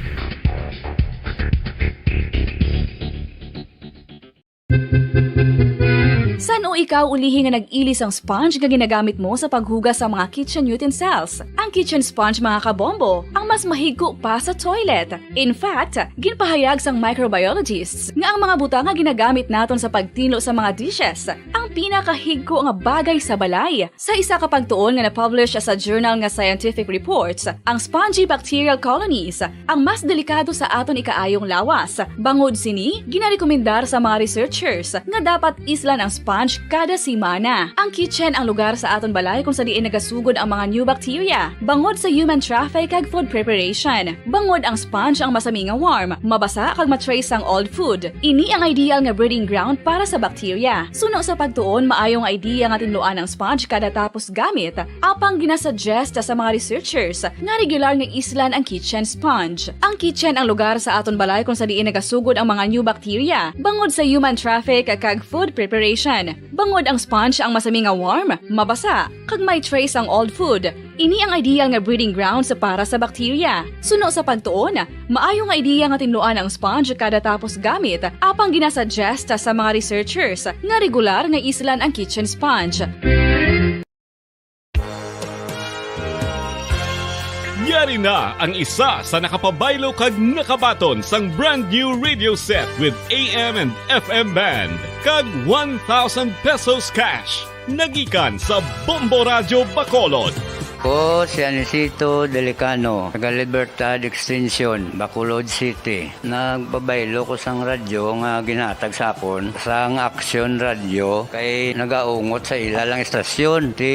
San-o ikaw ulihi nga nag-ili sang sponge nga ginagamit mo sa paghugas sa mga kitchen utensils? Ang kitchen sponge, mga kabombo, ang mas mahigko pa sa toilet. In fact, ginpahayag sang microbiologists nga ang mga butang nga ginagamit naton sa pagtinlo sa mga dishes ang pinakahigko nga bagay sa balay. Sa isa ka pagtuon nga na-publish sa journal nga Scientific Reports, ang spongy bacterial colonies ang mas delikado sa aton ikaayong lawas. Bangod sini, ginarekomendar sa mga researchers nga dapat islan ang sponge kada semana. Ang kitchen ang lugar sa aton balay kung sa diin nagasugod ang mga new bacteria, bangod sa human traffic kag food preparation. Bangod ang sponge ang masami nga warm, mabasa kag ma-trace ang old food. Ini ang ideal nga breeding ground para sa bacteria. Suno sa pagtuon, maayo nga idea nga tinluan ang sponge kada tapos gamit, apang ginasuggest sa mga researchers nga regular nga islan ang kitchen sponge. Ang kitchen ang lugar sa aton balay kung sa diin nagasugod ang mga new bacteria, bangod sa human traffic kag food preparation. Bangod ang sponge ang masami nga warm, mabasa, kag may trace ang old food, ini ang ideal nga breeding grounds para sa bacteria. Suno sa pagtuon, maayo nga ideya nga tinluan ang sponge kada tapos gamit, apang ginasuggest sa mga researchers nga regular nga islan ang kitchen sponge. Yari na ang isa sa nakapabaylo kag nakabaton sang brand new radio set with A M and F M band kag one thousand pesos cash. Nagikan sa Bombo Radyo Bacolod. Ko si Anisito Delicano, taga Libertad Extension, Bacolod City. Nagpabaylo ko sang radyo nga ginhatag sa akon sang Action Radio kay nagaungot sa ila lang istasyon. Ti,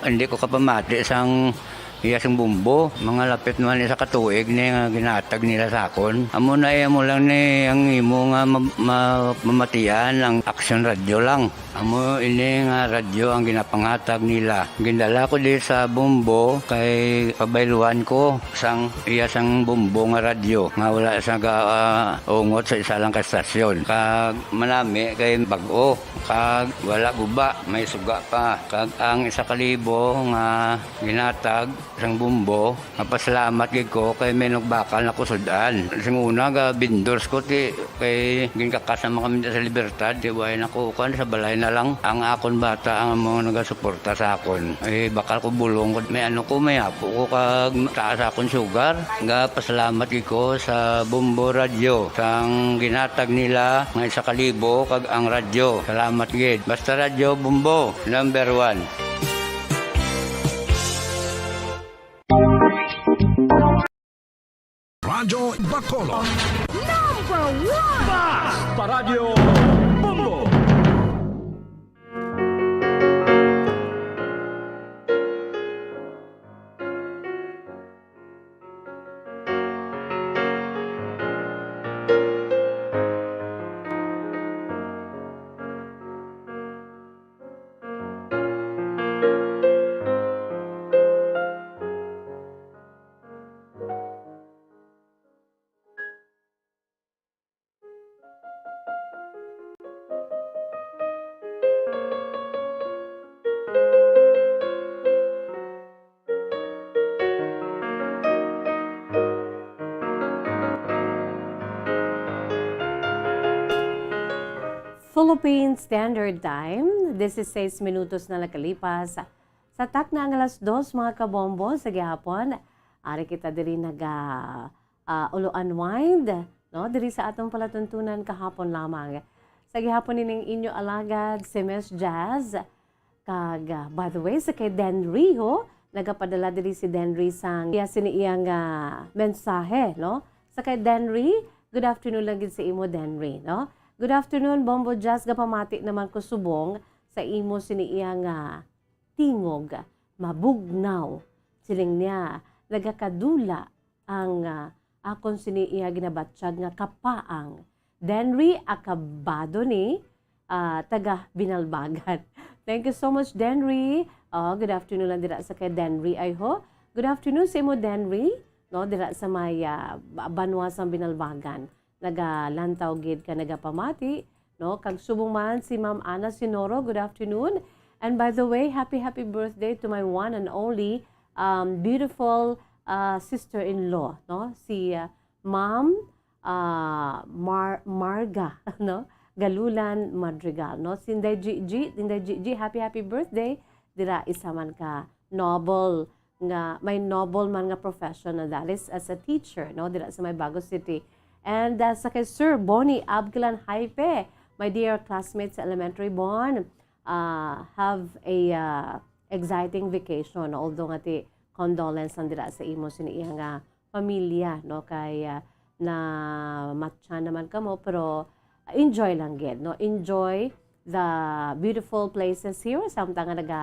hindi ko kapamati sang iya sing bumbo. Mga lapit naman isa ka tuig ni nga ginhatag nila sa akon. Amo na, eh, amo lang ni ang imo nga ma-, ma-, mamatian ang Action Radio lang. Amo ini nga radyo ang ginapanghatag nila. Gindala ko di sa Bombo kay pabayluan ko sang iya sang Bombo nga radyo nga wala sa ga-, ah, ungot sa isa lang ka estasyon. Kag manami kay bag-o, kag wala guba, may suga pa. Kag ang isa ka libo nga ginhatag sang Bombo, mapasalamat gid ko kay may nagbakal na ko sud-an. Sing una, ga vendors ko, ti, kay ginkakas naman kami sa Libertad, ti, way na ko, kuan, sa balay na lang. Ang akon bata ang mga nagasuporta sa akon. Eh, bakal ko bulong ko, may ano ko, may apo ko, kag taas akon sugar. Ga pasalamat gid ko sa Bombo Radyo, sang ginhatag nila nga isa ka libo, kag ang radyo. Salamat gid. Basta Radyo Bombo, number one. Radyo Bacolod. Number one! Basta Paradyo Bombo! Philippine Standard Time, dieciséis minutos na nakalipas sa takna ang alas dos, mga kabombo, sa gihapon. Ari kita diri naga, ah, ulo unwind, no? Diri sa atong palatuntunan kahapon lamang. Sa gihapon ining inyo alagad, si Miss Jazz. Kag, ah, by the way, sa kay Denry, ho, nagapadala diri si Denry sang iya sini iya nga mensahe, no? Sa kay Denry, good afternoon lang gid sa imo, Denry, no? Good afternoon, Bombo Jazz, gapamati naman ko subong sa imo sini iya nga tingog, mabugnaw. Siling niya, nagakadula ang, ah, akon sini iya ginabatyag nga kapaang. Denry Acabado ni, ah, taga Binalbagan. Thank you so much, Denry. Oh, good afternoon lang dira sa kay Denry, ay ho. Good afternoon sa imo, Denry. No, dira sa may, ah, ba-, banwa sang Binalbagan. Nagalantaw gid ka, nagapamati, no? Kag subong man si Ma'am Ana Sinoro, good afternoon. And by the way, happy, happy birthday to my one and only, um, beautiful, uh, sister-in-law, no? Si, uh, Ma'am, uh, Mar-, Marga, no? Galulan Madrigal, no? Si Inday Gigi, Inday Gigi, happy, happy birthday. Dira isa man ka noble nga may noble man nga profession, and that is as a teacher, no, dira sa may Bago City. And, uh, sa kay Sir Bonnie Abgalan Hype, my dear classmates sa elementary, Bon, uh, have a, uh, exciting vacation, although nga ti condolence lang dira sa imo sini iya nga pamilya, no, kay, uh, na matcha naman kamo, pero enjoy lang gid, no? Enjoy the beautiful places here, samtang nga naga,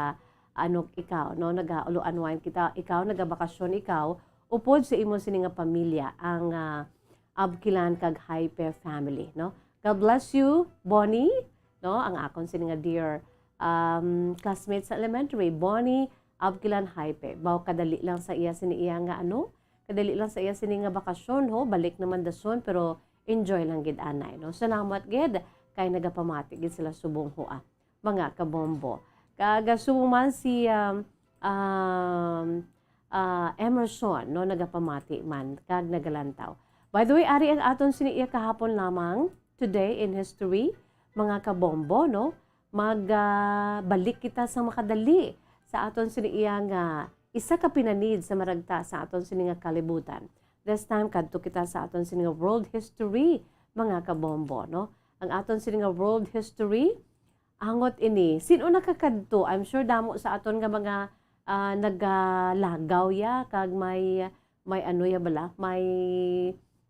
ano, ikaw, no? Naga-ulo unwind kita, ikaw, nagabakasyon ikaw, upod sa imo sini nga pamilya, ang, ah, Abkilan kag Hyper family, no? God bless you, Bonnie, no? Ang akon sini nga dear, um, classmate sa elementary, Bonnie Abkilan Hype. Baw kadali lang sa iya sini iya nga, ano, kadali lang sa iya sini nga bakasyon, ho, balik naman dason, pero enjoy lang gid anay, no? Salamat gid kay nagapamati gid sila subong, ho, ah, mga kabombo. Kag, ah, subong man si, um, um, ah, Emerson, no, nagapamati man kag nagalantaw. By the way, ari ang aton sini iya kahapon lamang, today in history, mga kabombo, no? Mag, ah, balik kita sa makadali sa aton sini iya nga isa ka pinanid sa maragta sa aton sini nga kalibutan. This time, kadto kita sa aton sini nga world history, mga kabombo, no? Ang aton sini nga world history, angot ini. Sin-o nakakadto? I'm sure damo sa aton nga mga, ah, nagalagaw ya, kag may, may ano ya bala? May,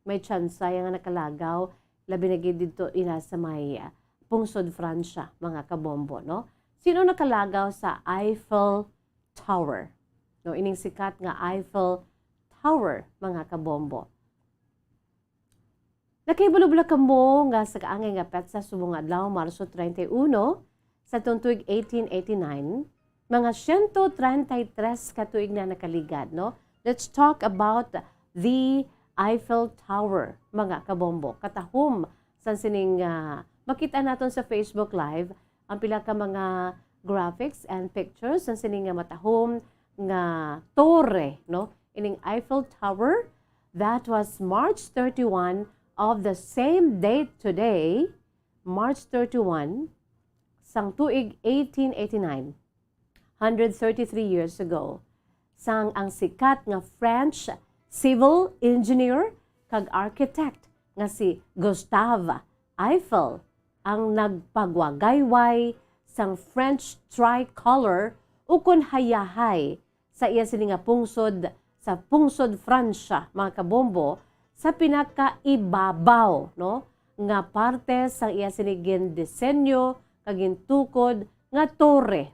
may tsansa ya nga nakalagaw. Labi na gid didto ina sa may, ah, pungsod Francia, mga kabombo, no? Sin-o nakalagaw sa Eiffel Tower? No, ining sikat nga Eiffel Tower, mga kabombo. Nakahibalo bala kamo nga sa kaangay nga petsa subong nga adlaw, Marso treinta y uno, sa tuig eighteen eighty-nine, mga siyento treinta y tres ka tuig na nakaligad, no? Let's talk about the Eiffel Tower, mga kabombo. Katahom sa sining, ah, makita naton sa Facebook Live, ang pila ka mga graphics and pictures sa sining nga matahom nga tore, no? Ining Eiffel Tower, that was March thirty-one of the same date today, March thirty-one, sang tuig eighteen eighty-nine, hundred thirty-three years ago, sang ang sikat nga French civil engineer kag architect nga si Gustave Eiffel ang nagpagwagayway sang French tricolor ukon hayahay sa iya sini nga pungsod, sa pungsod Francia, mga kabombo, sa pinakaibabaw, no, nga parte sang iya sini gindisenyo kag gintukod nga tore,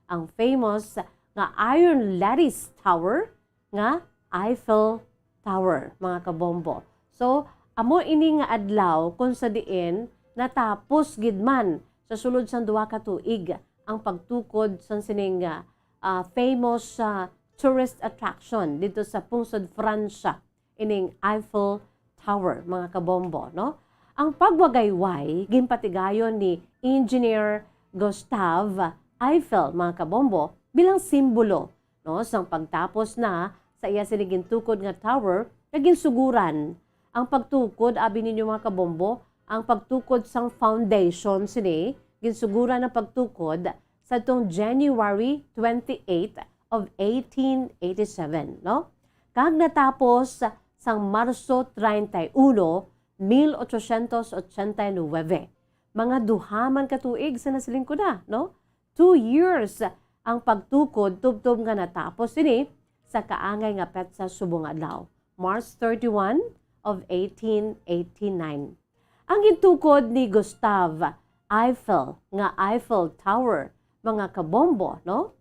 ang famous nga Iron Lattice Tower nga Eiffel Tower, mga kabombo. So, amo ini nga adlaw kung sa diin natapos gid man sa sulod sang duha ka tuig ang pagtukod sang sining, ah, ah, famous, ah, tourist attraction dito sa pungsod Francia, ining Eiffel Tower, mga kabombo, no? Ang pagwagayway ginpatigayon ni Engineer Gustave Eiffel, mga kabombo, bilang simbolo, no, sang pagtapos na sa iya sini gintukod nga tower nga ginsuguran. Ang pagtukod, abi ninyo, mga kabombo, ang pagtukod sang foundation sini, ginsuguran ang pagtukod sa tong January twenty-eight of eighteen eighty-seven, no? Kag natapos sang Marso treinta y uno, mil ochocientos ochenta y nuebe. Mga duha man ka tuig sa nasiling ko na, no? Two years ang pagtukod tubtob nga natapos ini sa kaangay nga petsa subong adlaw, March thirty-one of eighteen eighty-nine. Ang gintukod ni Gustave Eiffel nga Eiffel Tower, mga kabombo, no?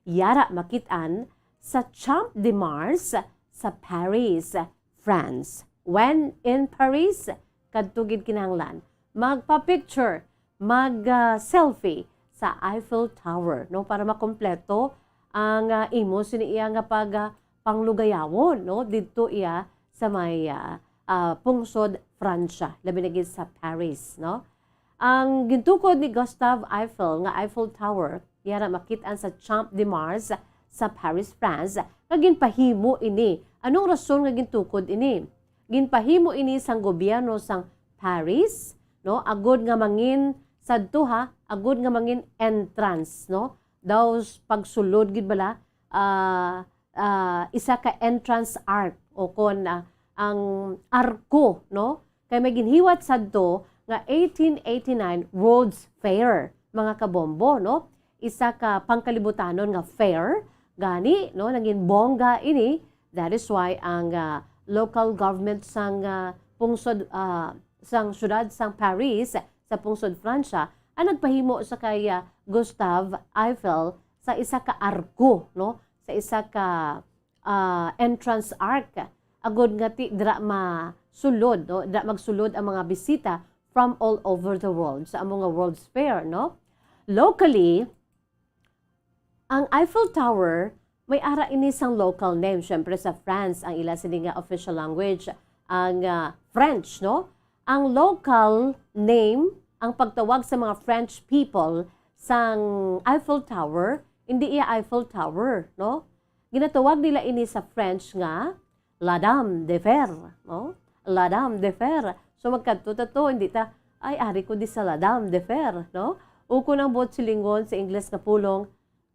Yara makit-an sa Champ de Mars sa Paris, France. When in Paris, kadto gid kinahanglan magpa-picture, mag, ah, selfie sa Eiffel Tower, no, para makompleto ang, ah, imo sini iya nga pag, ah, panglugayawon, no, didto iya sa may, ah, ah, pungsod Francia, labi na gid sa Paris, no. Ang gintukod ni Gustave Eiffel nga Eiffel Tower, yara makit-an sa Champ de Mars sa Paris, France, nga ginpahimo ini. Anong rason nga gintukod ini? Ginpahimo ini sang gobyerno sang Paris, no, agud nga mangin sadto, ha, agud nga mangin entrance, no, daw s-, pagsulod gid bala, ah, ah, isa ka entrance arc o kon, ah, ang arko, no, kay may ginhiwat sadto nga eighteen eighty-nine World's Fair, mga kabombo, no, isa ka pangkalibutanon nga fair gani, no, nangin bongga ini. That is why ang, ah, local government sang, ah, pungsod, ah, sang siyudad sang Paris sa pungsod Francia ang nagpahimo sa kay, ah, Gustave Eiffel sa isa ka arko, no, sa isa ka, ah, entrance arc, agud nga ti-, dira masulod, no, dira magsulod ang mga bisita from all over the world sa amo nga World's Fair, no. Locally, ang Eiffel Tower, may ara ini sang local name. Siyempre, sa France, ang ila sini nga official language, ang, ah, French, no? Ang local name, ang pagtawag sa mga French people sang Eiffel Tower, hindi iya Eiffel Tower, no? Ginatawag nila ini sa French nga La Dame de Fer, no? La Dame de Fer. So, magkadto ta to, hindi ta, "Ay, ari ko di sa La Dame de Fer," no? Ukon ang buot silingon sa Ingles nga pulong,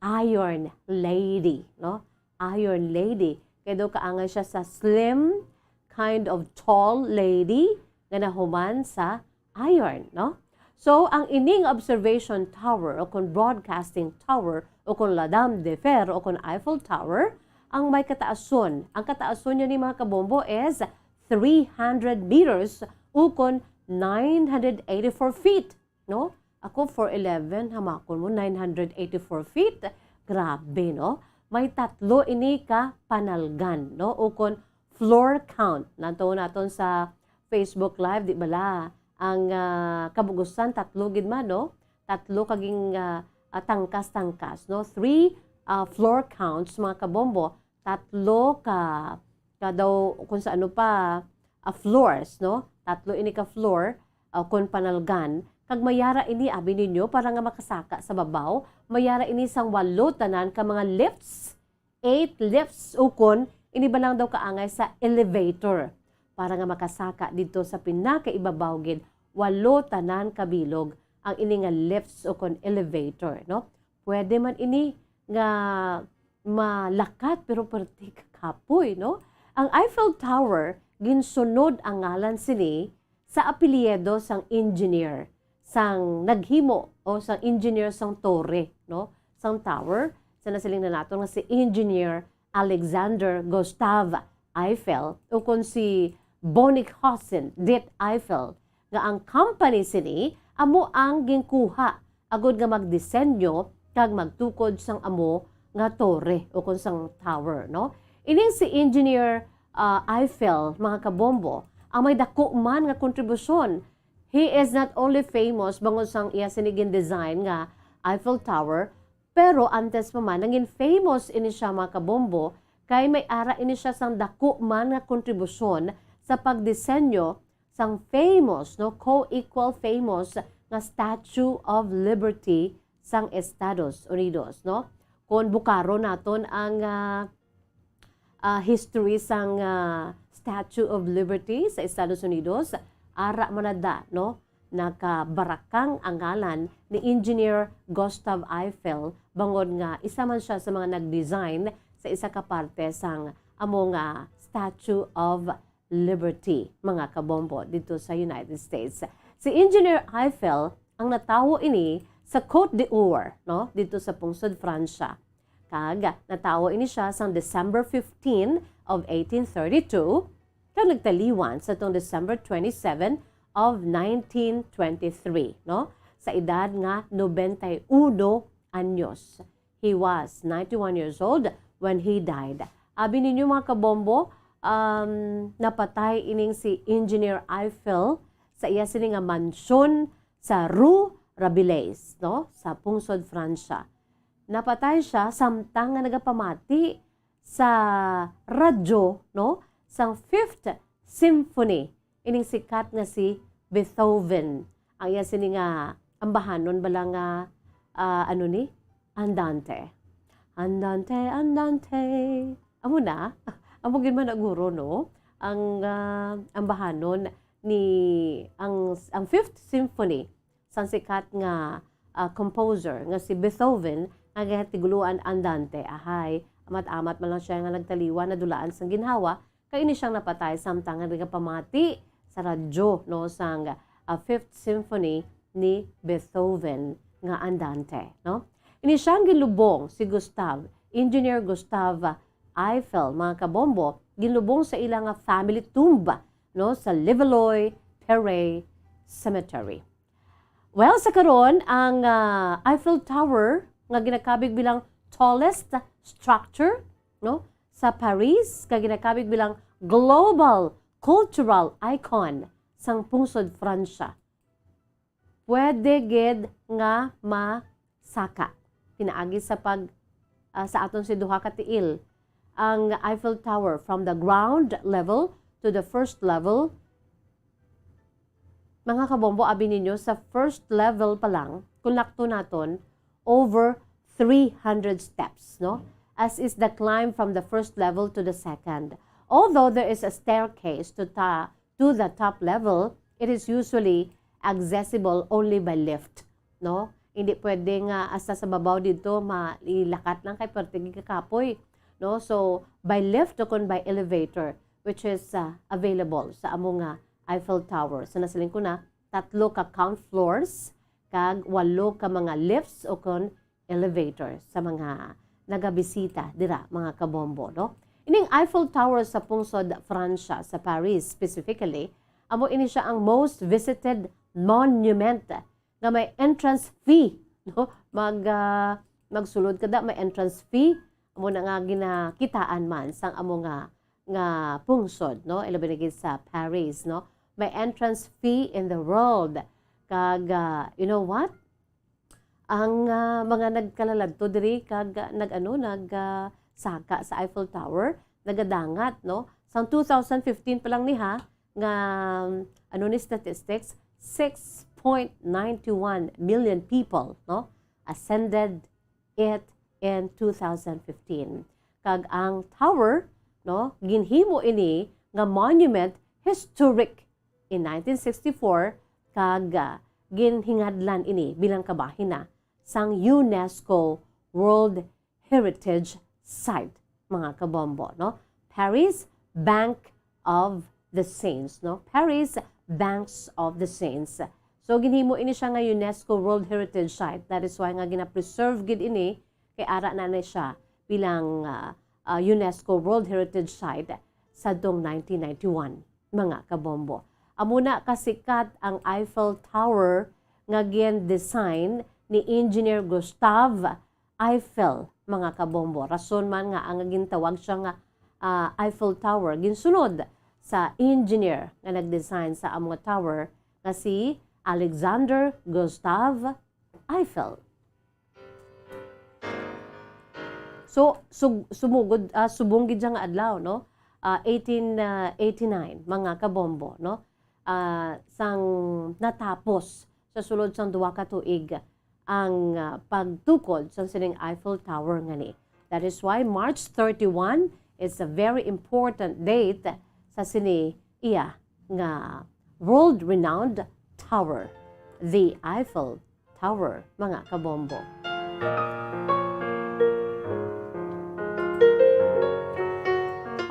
Iron Lady, no? Iron Lady. Kay daw kaangay siya sa slim, kind of tall lady nga nahuman sa iron, no? So, ang ining observation tower o kon broadcasting tower o kon La Dame de Fer o kon Eiffel Tower, ang may kataason, ang kataason niya ni, mga kabombo, is three hundred meters o kon nine hundred eighty-four feet, no? Ako, four eleven, hamakon mo, nine hundred eighty-four feet. Grabe, no? May tatlo ini ka panalgan, no? O kon floor count. Nantaw naton sa Facebook Live, di bala? Ang, ah, kabugusan, tatlo gid man, no? Tatlo ka ging, ah, ah, tangkas-tangkas, no? Three, ah, floor counts, mga kabombo. Tatlo ka, ka daw, kung sa ano pa, ah, floors, no? Tatlo ini ka floor, ah, kung panalgan. Kag mayara ini, abi ninyo, para nga makasaka sa babaw, mayara ini sang walo tanan ka mga lifts, eight lifts, ukon ini balang daw kaangay sa elevator. Para nga makasaka didto sa pinakaibabaw gid, walo tanan ka bilog ang ini nga lifts ukon elevator, no? Pwede man ini nga malakat, pero perti ka kapoy, no? Ang Eiffel Tower, ginsunod ang ngalan sini sa apelyido sang engineer, sang naghimo o sang engineer sang tore, no? Sang tower, sa nasiling na naton nga si Engineer Alexander Gustave Eiffel, ukon si Bonnickhausen dit Eiffel, nga ang company sini amo ang ginkuha agud nga magdisenyo kag magtukod sang amo nga tore o kon sang tower, no? Ining si Engineer, ah, Eiffel, mga kabombo, ang may dako man nga kontribusyon. He is not only famous bangod sang iya sini gin-design nga Eiffel Tower, pero antes pa man, nangin famous ini siya, mga kabombo, kay may ara ini siya sang dako man nga kontribusyon sa pagdisenyo sang famous, no, co-equal famous nga Statue of Liberty sang Estados Unidos, no? Kon bukaron naton ang, ah, ah, history sang, ah, Statue of Liberty sa Estados Unidos, ara man na da, no? Nakabarakang ang ngalan ni Engineer Gustav Eiffel, bangod nga isa man siya sa mga nag-design sa isa ka parte sang amo nga Statue of Liberty, mga kabombo, dito sa United States. Si Engineer Eiffel ang natawo ini sa Côte d'Or, no, dito sa pungsod Francia. Kag natawo ini siya sang December fifteen of eighteen thirty-two, kag nagtaliwan sa tong December twenty-seven of nineteen twenty-three, no, sa edad nga nobenta y uno anyos. He was ninety-one years old when he died. Abi ninyo, mga kabombo, um, napatay ining si Engineer Eiffel sa iya sini nga mansyon sa Rue Rabelais, no, sa pungsod Francia. Napatay siya samtang nga nagapamati sa radyo, no, sang Fifth Symphony, ining sikat nga si Beethoven. Ang iya sini nga ambahanon bala nga, ah, ano ni? Andante. Andante, andante. Amo na. Amo gid man na guro, no? Ang, ah, ambahanon ni, ang, ang Fifth Symphony sang sikat nga, ah, composer nga si Beethoven, nga ginatiguloan Andante. Ahay, amat-amat man lang siya nga nagtaliwan, nadulaan sang ginhawa, kay ini siyang napatay samtang nga nagapamati sa radyo, no, sang, ah, Fifth Symphony ni Beethoven nga Andante, no? Ini siyang ginlubong si Gustav, Engineer Gustav Eiffel, mga kabombo, ginlubong sa ila nga family tomb, no, sa Levallois-Perret Cemetery. Well, sa karon, ang, ah, Eiffel Tower nga ginakabig bilang tallest structure, no, sa Paris, kag ginakabig bilang global cultural icon sang pungsod Francia. Pwede gid nga masaka pinaagi sa pag, ah, sa aton si duha ka tiil, ang Eiffel Tower from the ground level to the first level. Mga kabombo, abi ninyo, sa first level pa lang, kung lakto naton, over three hundred steps, no? As is the climb from the first level to the second. Although there is a staircase to ta-, to the top level, it is usually accessible only by lift, no? Hindi pwede nga hasta sa babaw dito, mailakat lang kay perti gid kakapoy, no? So, by lift o kon by elevator, which is, ah, available sa amo nga Eiffel Tower. So, nasiling ko na, tatlo ka count floors, kag walo ka mga lifts o kon elevator sa mga nagabisita dira, mga kabombo, no? Ining Eiffel Tower sa pungsod Francia, sa Paris specifically, amo ini siya ang most visited monument nga may entrance fee, no? Mag, ah, magsulod ka da, may entrance fee, amo na nga ginakitaan man sang amo nga, nga pungsod, no? Ilabi na gid sa Paris, no? May entrance fee in the world. Kag, ah, you know what? Ang, ah, mga nagkalaladto diri kag, ah, nag-ano, nag, ah, saka sa Eiffel Tower, nagadangat, no? Sang two thousand fifteen pa lang ni, ha, nga, um, ano ni statistics, six point nine one million people, no, ascended it in two thousand fifteen. Kag ang tower, no, ginhimo ini nga monument historic in nineteen sixty-four, kag, ah, ginhingadlan ini bilang kabahin na sang UNESCO World Heritage Site, mga kabombo, no? Paris, Bank of the Saints, no? Paris, Banks of the Saints. So, ginhimo ini siya nga UNESCO World Heritage Site. That is why nga gina-preserve gid ini, kay ara na ni siya bilang, ah, ah, UNESCO World Heritage Site sadtong nineteen ninety-one, mga kabombo. Amo na kasikat ang Eiffel Tower nga gin-design ni Engineer Gustave Eiffel, mga kabombo. Rason man nga ang gintawag siya nga, ah, Eiffel Tower, ginsunod sa engineer nga nag-design sa amo nga tower nga si Alexander Gustave Eiffel. So, sug-, sumugod, ah, subong gid siya nga adlaw, no? Ah, eighteen eighty-nine, mga kabombo, no? Ah, sang natapos sa sulod sang duha ka tuig ang, ah, pagtukod sang sining Eiffel Tower ngani. That is why March thirty-one is a very important date sa sini iya nga world-renowned tower, the Eiffel Tower, mga kabombo.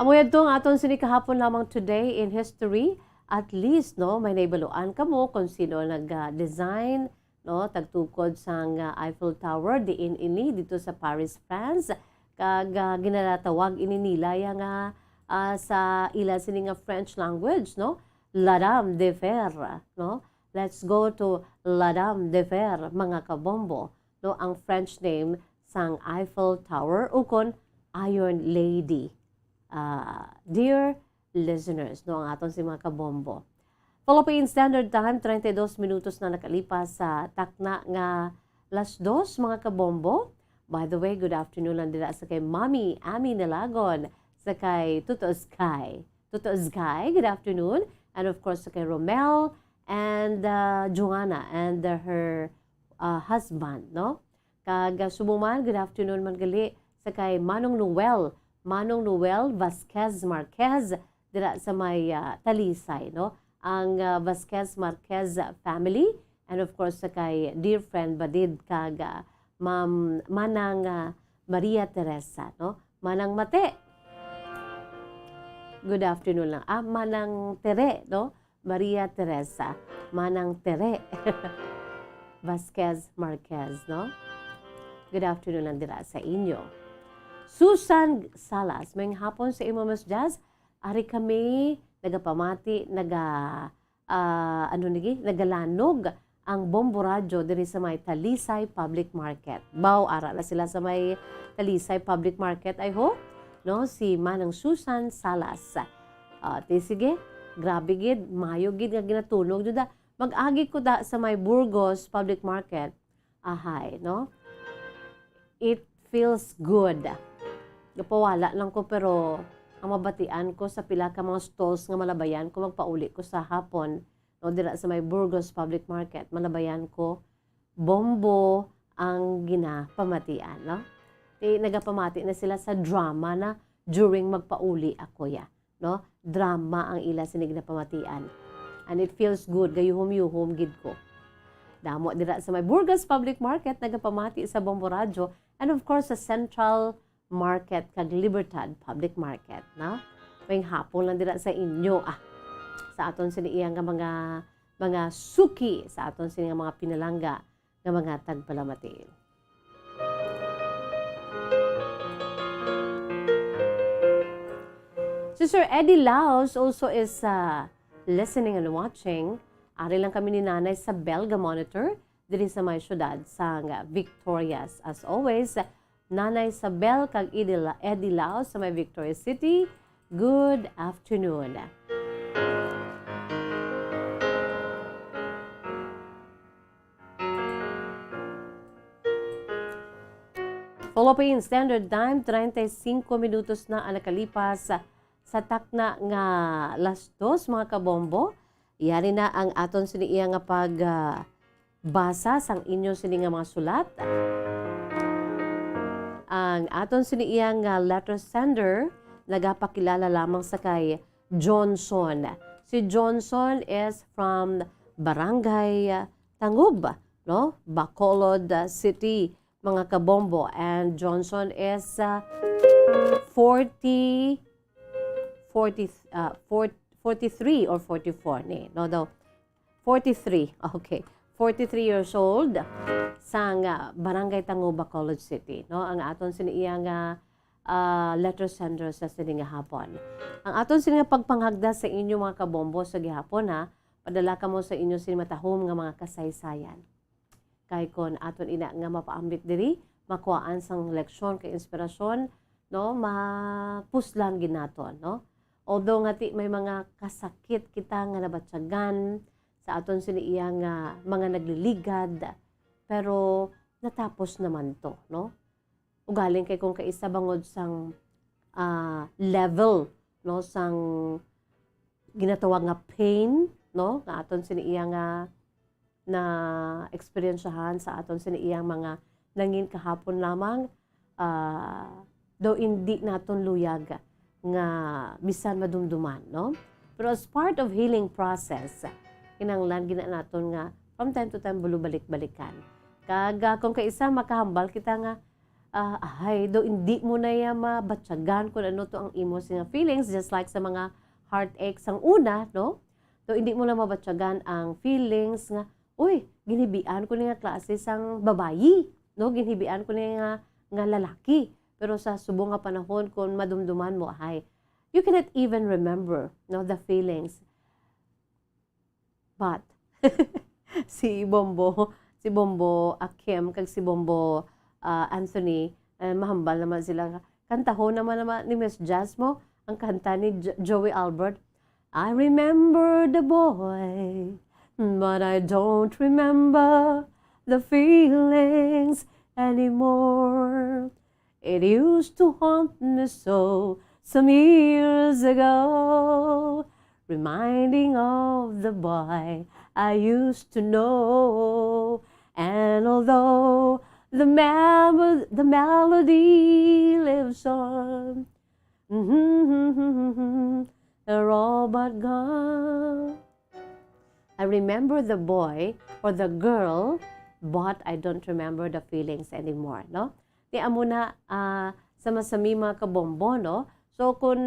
Amo yadto ang aton sini kahapon lamang, Today in History. At least, no, may nahibaluan kamo kung sino nag-design, no, tagtukod sang, ah, Eiffel Tower, diin ini dito sa Paris, France. Kag, ah, ginalatawag ini nila ya nga, ah, sa ila sini nga French language, no, La Dame de Fer, no? Let's go to La Dame de Fer, mga kabombo, no, ang French name sang Eiffel Tower, ukon Iron Lady. Ah, dear listeners, no, ang aton si mga kabombo. Philippine Standard Time, treinta y dos minutos na nakalipas sa takna nga las dos, mga kabombo. By the way, good afternoon lang dira sa kay Mommy Ami Nalagon, sa kay Tuto Sky. Tuto Sky, good afternoon. And of course, sa kay Romel and, uh, Joanna and, uh, her, uh, husband, no? Kag, uh, subong man, good afternoon man gali sa kay Manong Noel, Manong Noel Vasquez Marquez, dira sa may, ah, Talisay, no? Ang, ah, Vasquez Marquez family, and of course, sa kay dear friend Badid kag, ah, Ma'am, Manang, ah, Maria Teresa, no? Manang Mate. Good afternoon lang. Ah, Manang Tere, no? Maria Teresa, Manang Tere Vasquez Marquez, no? Good afternoon lang dira sa inyo. Susan Salas, maayong hapon sa imo, Miss Jazz. Ari kami nagapamati, naga-, ah, ano nigi, nagalanog ang Bombo Radyo diri sa may Talisay Public Market. Baw, ara na sila sa may Talisay Public Market, I hope. No, si Manang Susan Salas. Ah, ti sige, grabe gid, mayo gid nga ginatunog jud, ah. Mag-agi ko da sa may Burgos Public Market. Ahay, no? It feels good. Gapawala lang ko, pero ang mabatian ko sa pila ka mga stalls nga malabayan ko magpauli ko sa hapon, no, dira sa may Burgos Public Market, malabayan ko, bombo ang ginapamatian, no? Ti, nagapamati na sila sa drama na during magpauli ako, ya, no? Drama ang ila sini ginapamatian. And it feels good, gayuhom-yuhom gid ko. Damo dira sa may Burgos Public Market nagapamati sa Bombo Radyo, and of course sa Central Market kag Libertad Public Market, no? Maayong hapon lang dira sa inyo, ah. Sa aton sini iya nga mga, mga suki, sa aton sini nga mga pinalangga nga mga tagpalamati. Si Sir Eddie Laos also is, uh, listening and watching. Ari lang kami ni Nanay sa Belga Monitor, diri sa may siyudad sang Victorias. As always, Nanay Isabel kag Eddie La-, Eddie Laos sa may Victorias City, good afternoon. Philippine Standard Time, treinta y cinco minutos na ang nakalipas sa takna nga las dos, mga kabombo. Yari na ang aton sini iya nga pag, ah, basa sang inyo sini nga mga sulat. Ang aton sini iya nga letter sender nagapakilala lamang sa kay Johnson. Si Johnson is from Barangay Tangub, no? Bacolod, uh, City, mga kabombo. And Johnson is, uh, forty, forty, uh, four-, forty-three or forty-four ni, no? Daw, forty-three. Okay. Forty-three years old, sang, uh, Barangay Tangub, Bacolod City, no? Ang aton sini iya nga, uh, ah, letter sender sa sini nga hapon. Ang aton sini nga pagpanghagda sa inyo, mga kabombo, sa gihapon, ha, padala kamo sa inyo sini matahom nga mga kasaysayan. Kay kon aton ina nga mapaambit diri, makuhaan sang leksyon kay inspirasyon, no, mapuslan gid naton, no? Although nga ti may mga kasakit kita nga nabatyagan sa aton sini iya nga mga nagliligad, pero natapos naman to, no? Ugaling kay kung kaisa bangod sang, ah, level, no, sang ginatawag nga pain, no, nga aton sini iya nga naeksperyensyahan sa aton sini iyang mga nangin kahapon lamang, ah, daw indi naton luyag nga bisan madumduman, no? Pero as part of healing process, kinahanglan gina naton nga from time to time bulubalik-balikan. Kag, ah, kung kaisa makahambal kita nga, ah, "Ay, daw indi mo na ya mabatyagan kung ano to ang imo sini nga feelings," just like sa mga heartache sang una, no? Daw indi mo lang mabatyagan ang feelings nga, "Uy, ginhibian ko ni nga klase sang babayi, no? Ginhibian ko ni nga, nga lalaki." Pero sa subong nga panahon, kung madumduman mo, ay, you cannot even remember, no, the feelings. But, si Bombo, si Bombo Akim, kag si Bombo, ah, Anthony, eh, mahambal naman sila. Kantahon naman, naman ni Miss Jazz mo ang kanta ni Jo-, Joey Albert. "I remember the boy, but I don't remember the feelings anymore. It used to haunt me so some years ago, reminding of the boy I used to know. And although the mem-, the melody lives on, they're all but gone. I remember the boy or the girl, but I don't remember the feelings anymore," no? Ti amo na, ah, sa masami mga kabombo, no? So, kung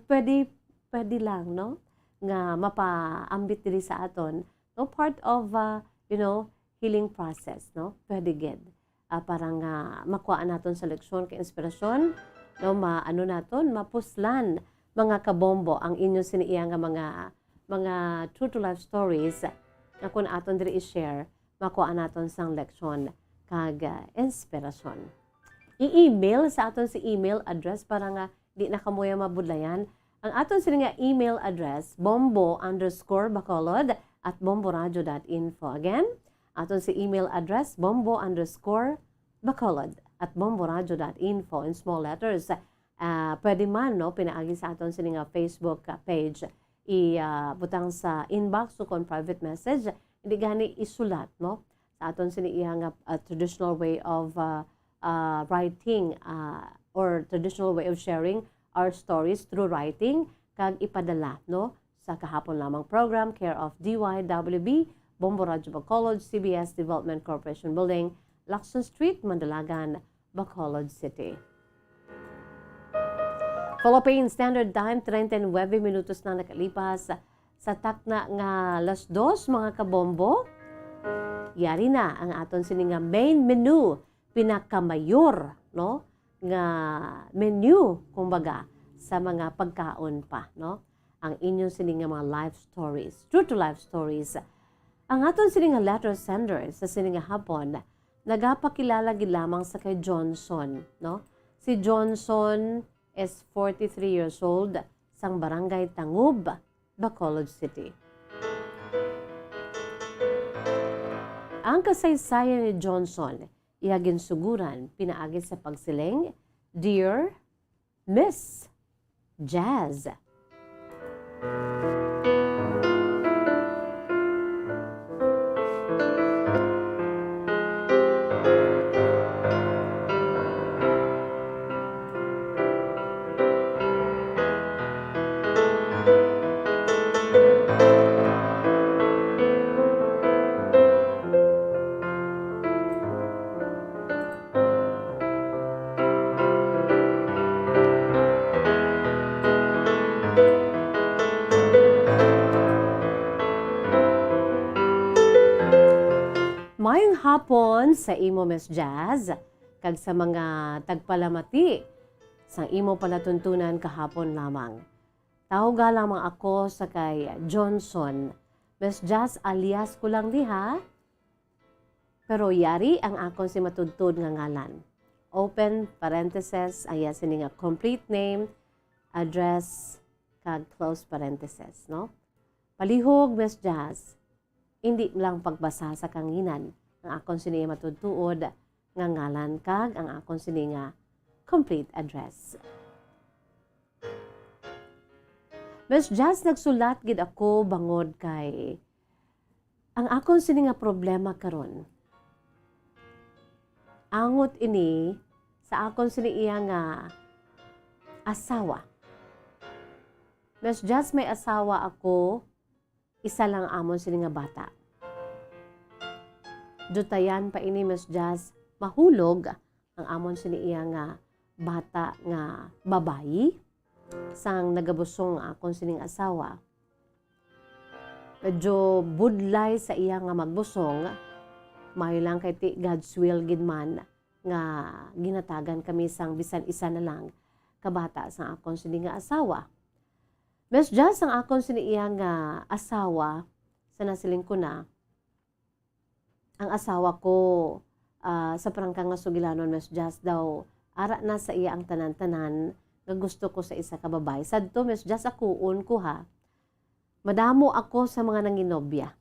pwede, pwede lang, no? Nga mapaambit diri sa aton, no? Part of, ah, you know, healing process, no? Pwede gid. Ah, para nga makuha naton sa leksyon kay inspirasyon, no? Ma-, ano naton, mapuslan, mga kabombo, ang inyo sini iya nga mga, mga true to life stories nga kung aton diri i-share, makuha naton sang leksyon kag, ah, inspirasyon. I-email sa aton si email address para nga di na kamo ya mabudlayan. Ang aton sini nga email address, bombo underscore bacolod at bomboradio dot info. Again, aton si email address, bombo underscore bacolod at bomboradio dot info in small letters. Ah, pwede man, no, pinaagi sa aton sini nga Facebook, ah, page. I, ah, butang sa inbox o kon private message, hindi gani isulat, no? Sa aton sini iya nga, ah, traditional way of, ah, ah, writing, ah, or traditional way of sharing our stories through writing, kag ipadala, no, sa Kahapon Lamang Program, care of D Y W B, Bombo Radyo Bacolod, C B S Development Corporation Building, Lacson Street, Mandalagan, Bacolod City. Philippine Standard Time, treinta y nueve minutos na nakalipas sa takna nga alas dos, mga kabombo. Yari na ang aton sini nga main menu, pinakamayor, no, nga menu, kumbaga, sa mga pagkaon pa, no? Ang inyong sini nga mga life stories, true to life stories. Ang aton sini nga letter sender sa sini nga hapon, nagapakilala gid lamang sa kay Johnson, no? Si Johnson is forty-three years old, sang Barangay Tangub, Bacolod City. Ang kasaysayan ni Johnson, iya ginsuguran pinaagi sa pagsiling, "Dear Miss Jazz." Mayong hapon sa imo, Miss Jazz, kag sa mga tagpalamati Sang imo palatuntunan kahapon lamang. Tawga lamang ako sa kay Johnson. Miss Jazz, alias ko lang ni ha. Pero yari ang akon si matudtod nga ngalan. Open parenthesis, ang iya sini nga complete name, address, kag close parenthesis, no? Palihog, Miss Jazz, indi lang pagbasa sa kanginan ang akon sini matudtuod nga ngalan kag ang akon sini nga complete address. Miss Jazz, nagsulat gid ako bangod kay ang akon sini nga problema karon, angot ini sa akon sini iya nga asawa. Miss Jazz, may asawa ako, isa lang amon sini nga bata. Dutayan pa ini, Miss Jazz, mahulog ang amon sini iya nga bata nga babayi. Sang nagabusong ang akon sining asawa, medyo budlay sa iya nga magbusong, maayo lang kay ti God's will gid man nga ginatagan kami sang bisan isa na lang ka bata sang akon sini nga asawa. Miss Jazz, ang akon sini iya nga asawa, sa nasiling ko na, ang asawa ko, ah, sa prangka nga sugilanon, Miss Jazz, daw ara na sa iya ang tanan-tanan nga gusto ko sa isa ka babayi. Sadto, Miss Jazz, akuon ko ha. Madamo ako sa mga nanginobya.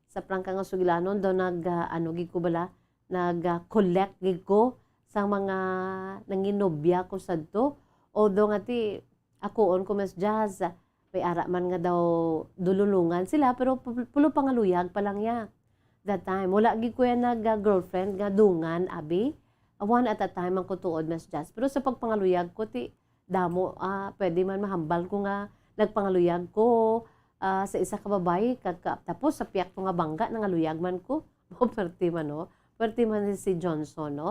Sa prangka nga sugilanon daw nag, ah, ano gid ko bala, nag, ah, collect gid ko sa mga nanginobya ko sadto. Although nga ti, akuon ko, Miss Jazz, may ara man nga daw dululungan sila, pero pu-, pulo pangaluyag pa lang ya that time. Wala gid ko ya nag, ah, girlfriend nga dungan, abi. One at a time ang kutuod, Miss Jazz. Pero sa pagpangaluyag ko, ti, damo, ah, pwede man mahambal ko nga nagpangaluyag ko, ah, sa isa ka babayi, kag ka-, tapos sa piyak ko nga bangga, nangaluyag man ko. Perti man, no? Perti man si Johnson, no?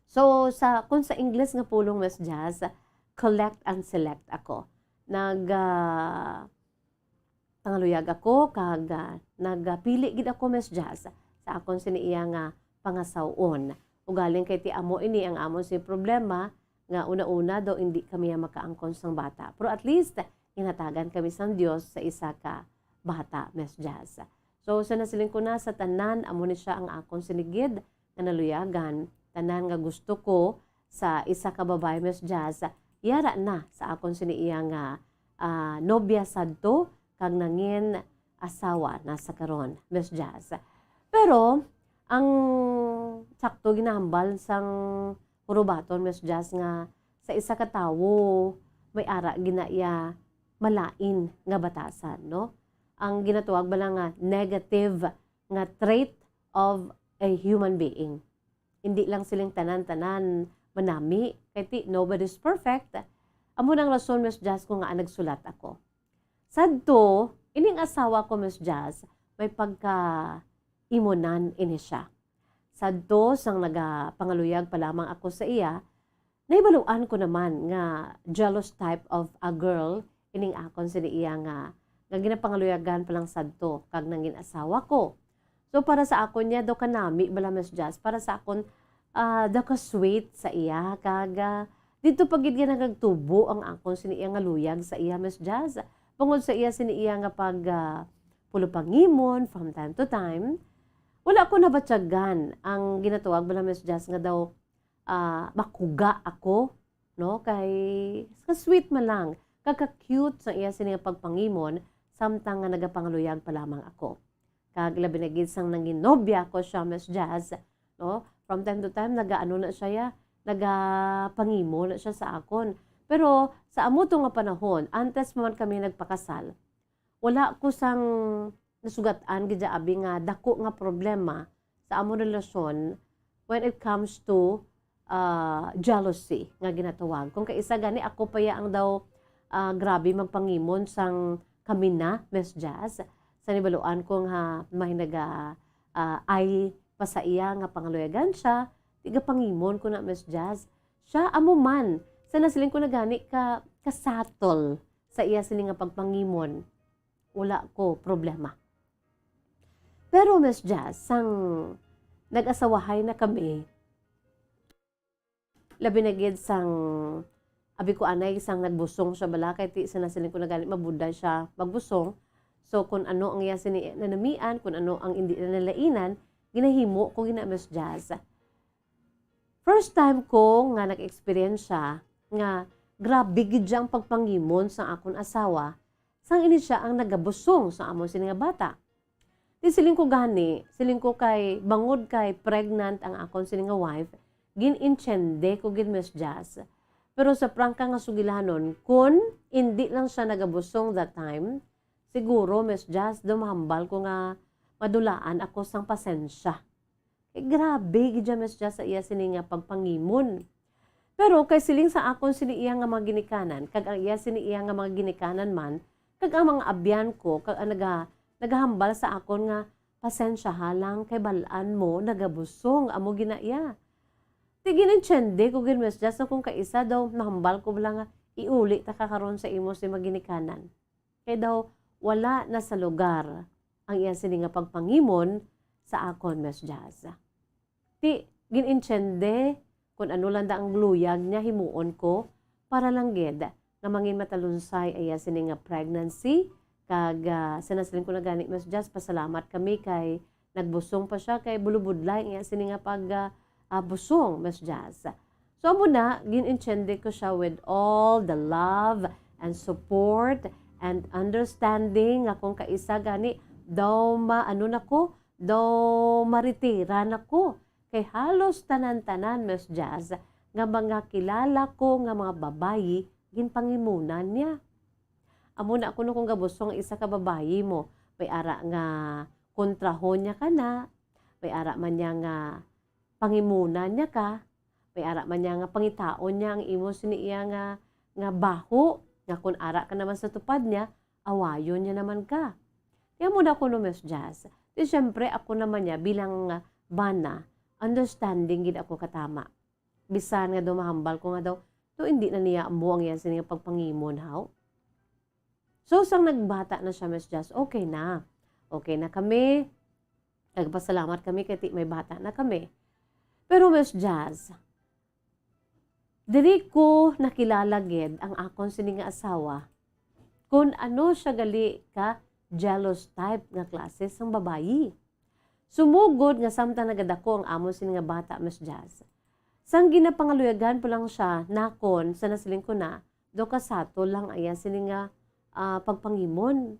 So, sa, kung sa English nga pulong, Miss Jazz, collect and select ako. Nag, ah, pangaluyag ako, kag, ah, nagpili gid ako, Miss Jazz, sa akon sini iya nga pangasaw-on. Ugaling kay ti amo ini ang amon sini problema, nga una-una daw indi kami makaangkon sang bata. Pero at least, ginhatagan kami sang Dios sa isa ka bata, Miss Jazz. So, sa nasiling ko na, sa tanan, amo ni siya ang akon sini gid nga naluyagan. Tanan nga gusto ko sa isa ka babayi, Miss Jazz, yara na sa akon sini iya nga, ah, nobya sadto, kag nangin asawa na sa karon, Miss Jazz. Pero, ang sakto ginahambal sang hurubaton, Miss Jazz, nga sa isa ka tawo may ara gid na iya malain nga batasan, no? Ang ginatawag bala nga negative nga trait of a human being. Hindi lang siling tanan-tanan manami, kay ti, nobody's perfect. Amo nang rason, Miss Jazz, ko nga nagsulat ako. Sadto, ining asawa ko, Miss Jazz, may pagka-imunan ini siya. Sadto, sang nagapangaluyag pa lamang ako sa iya, nahibaluan ko naman nga jealous type of a girl ining akon sini iya nga, nga ginapangaluyagan pa lang sadto kag nangin asawa ko. So, para sa akon niya, daw kanami bala, Miss Jazz, para sa akon, ah, daw ka-sweet sa iya, kag, ah, didto pa gid nga nagagtubo ang akon sini iya nga luyag sa iya, Miss Jazz. Bangod sa iya sini iya nga pag, ah, pulupangimon from time to time, wala ko nabatyagan ang ginatawag bala, Miss Jazz, nga daw, ah, makuga ako, no? Kay, ka-sweet man lang, kag ka-cute sa iya sini nga pagpangimon, samtang nga nagapangaluyag pa lamang ako. Kag labi na gid sang nangin nobya ko siya, Miss Jazz, no? From time to time, nagaano na siya, ya, nagapangimo na siya sa akon. Pero sa amo to nga panahon, antes pa man kami nagpakasal, wala ko sang nasugatan gid, abi, nga dako nga problema sa amon relasyon when it comes to, ah, jealousy nga ginatawag. Kung kaisa gani, ako pa ya ang daw, ah, grabe magpangimon sang kami na, Miss Jazz. Sa nibaluan ko nga may naga, ah, ay pa sa iya nga pangaluyagan siya, tigapangimon ko na, Miss Jazz. Siya amo man, sa nasiling ko na gani ka, ka-subtle sa iya sini nga pagpangimon, wala ko problema. Pero, Miss Jazz, sang nag-asawahay na kami, Labi na gid sang, abi ko anay, sang nagbusong siya bala, kay ti sa nasiling ko na gani mabuday siya magbusong. So, kung ano ang iya sini nanamian, kung ano ang indi na nalainan, ginahimo ko gina, Miss Jazz. First time ko nga nag-experience siya nga grabe gid siya ang pagpangimon sa akon asawa, sang ini siya ang nagabusong sa amon sini nga bata. Di siling ko gani, siling ko kay bangod kay pregnant ang akon sini nga wife, gin-intiende ko gid, Miss Jazz. Pero sa prangka nga sugilanon, kun indi lang siya nagabusong that time, siguro, Miss Jazz, daw mahambal ko nga madulaan ako sang pasensya. Kay grabe gid siya, Miss Jazz, sa iya sini nga pagpangimon. Pero kay siling sa akon sini iya nga mga ginikanan, kag ang iya sini iya nga mga ginikanan man, kag ang mga abyan ko, kag ang naga-, nagahambal sa akon nga, "Pasensya ha lang, kay bal-an mo, nagabusong," amo gina iya. Ti gin-intiende ko gid, Miss Jazz, na kung kaisa daw, nahambal ko bala nga, "Iuli ta ka karon sa imo si mga ginikanan." Kay daw, wala na sa lugar ang iya sini nga pagpangimon sa akon, Miss Jazz. Ti, gin-intiende kun ano lang da ang luyag niya himuon ko, para lang gid nga mangin matalunsay iya sini nga pregnancy, kag, ah, sa nasiling ko na gani, Miss Jazz, pasalamat kami kay nagbusong pa siya, kay bulubudlay ang iya sini nga pag, ah, ah, busong, Miss Jazz. So, amo na, gin-intiende ko siya with all the love and support and understanding nga kung kaisa gani, daw ma-, ano na ko, daw maritira na ko. Kay halos tanan-tanan, Miss Jazz, nga mga kilala ko nga mga babayi, ginpangimunan niya. Amo na kuno kung gabusong ang isa ka babayi mo, may ara nga kontrahon niya ka na, may ara man niya nga pangimunan niya ka, may ara man niya nga pangitaon niya ang imo sini iya nga, nga baho, nga kun ara ka naman sa tupad niya, awayon niya naman ka. Kaya mo na kuno, Miss Jazz. Di siyempre, ako naman niya bilang, ah, bana, understanding gid ako katama. Bisan nga daw mahambal ko nga daw, daw hindi na niya amo ang iya sini nga pagpangimon, haw? So, sang nagbata na siya, Miss Jazz, okay na. Okay na kami. Nagpasalamat kami kay ti may bata na kami. Pero, Miss Jazz, diri ko nakilala gid ang akon sini nga asawa, kun ano siya gali ka jealous type nga klase sang babayi. Sumugod nga samtang nagadako ang amon sini nga bata, Miss Jazz, sang ginapangaluyagan pa lang siya nakon, sa nasiling ko na, daw kasatol lang ang iya sini nga, ah, pagpangimon.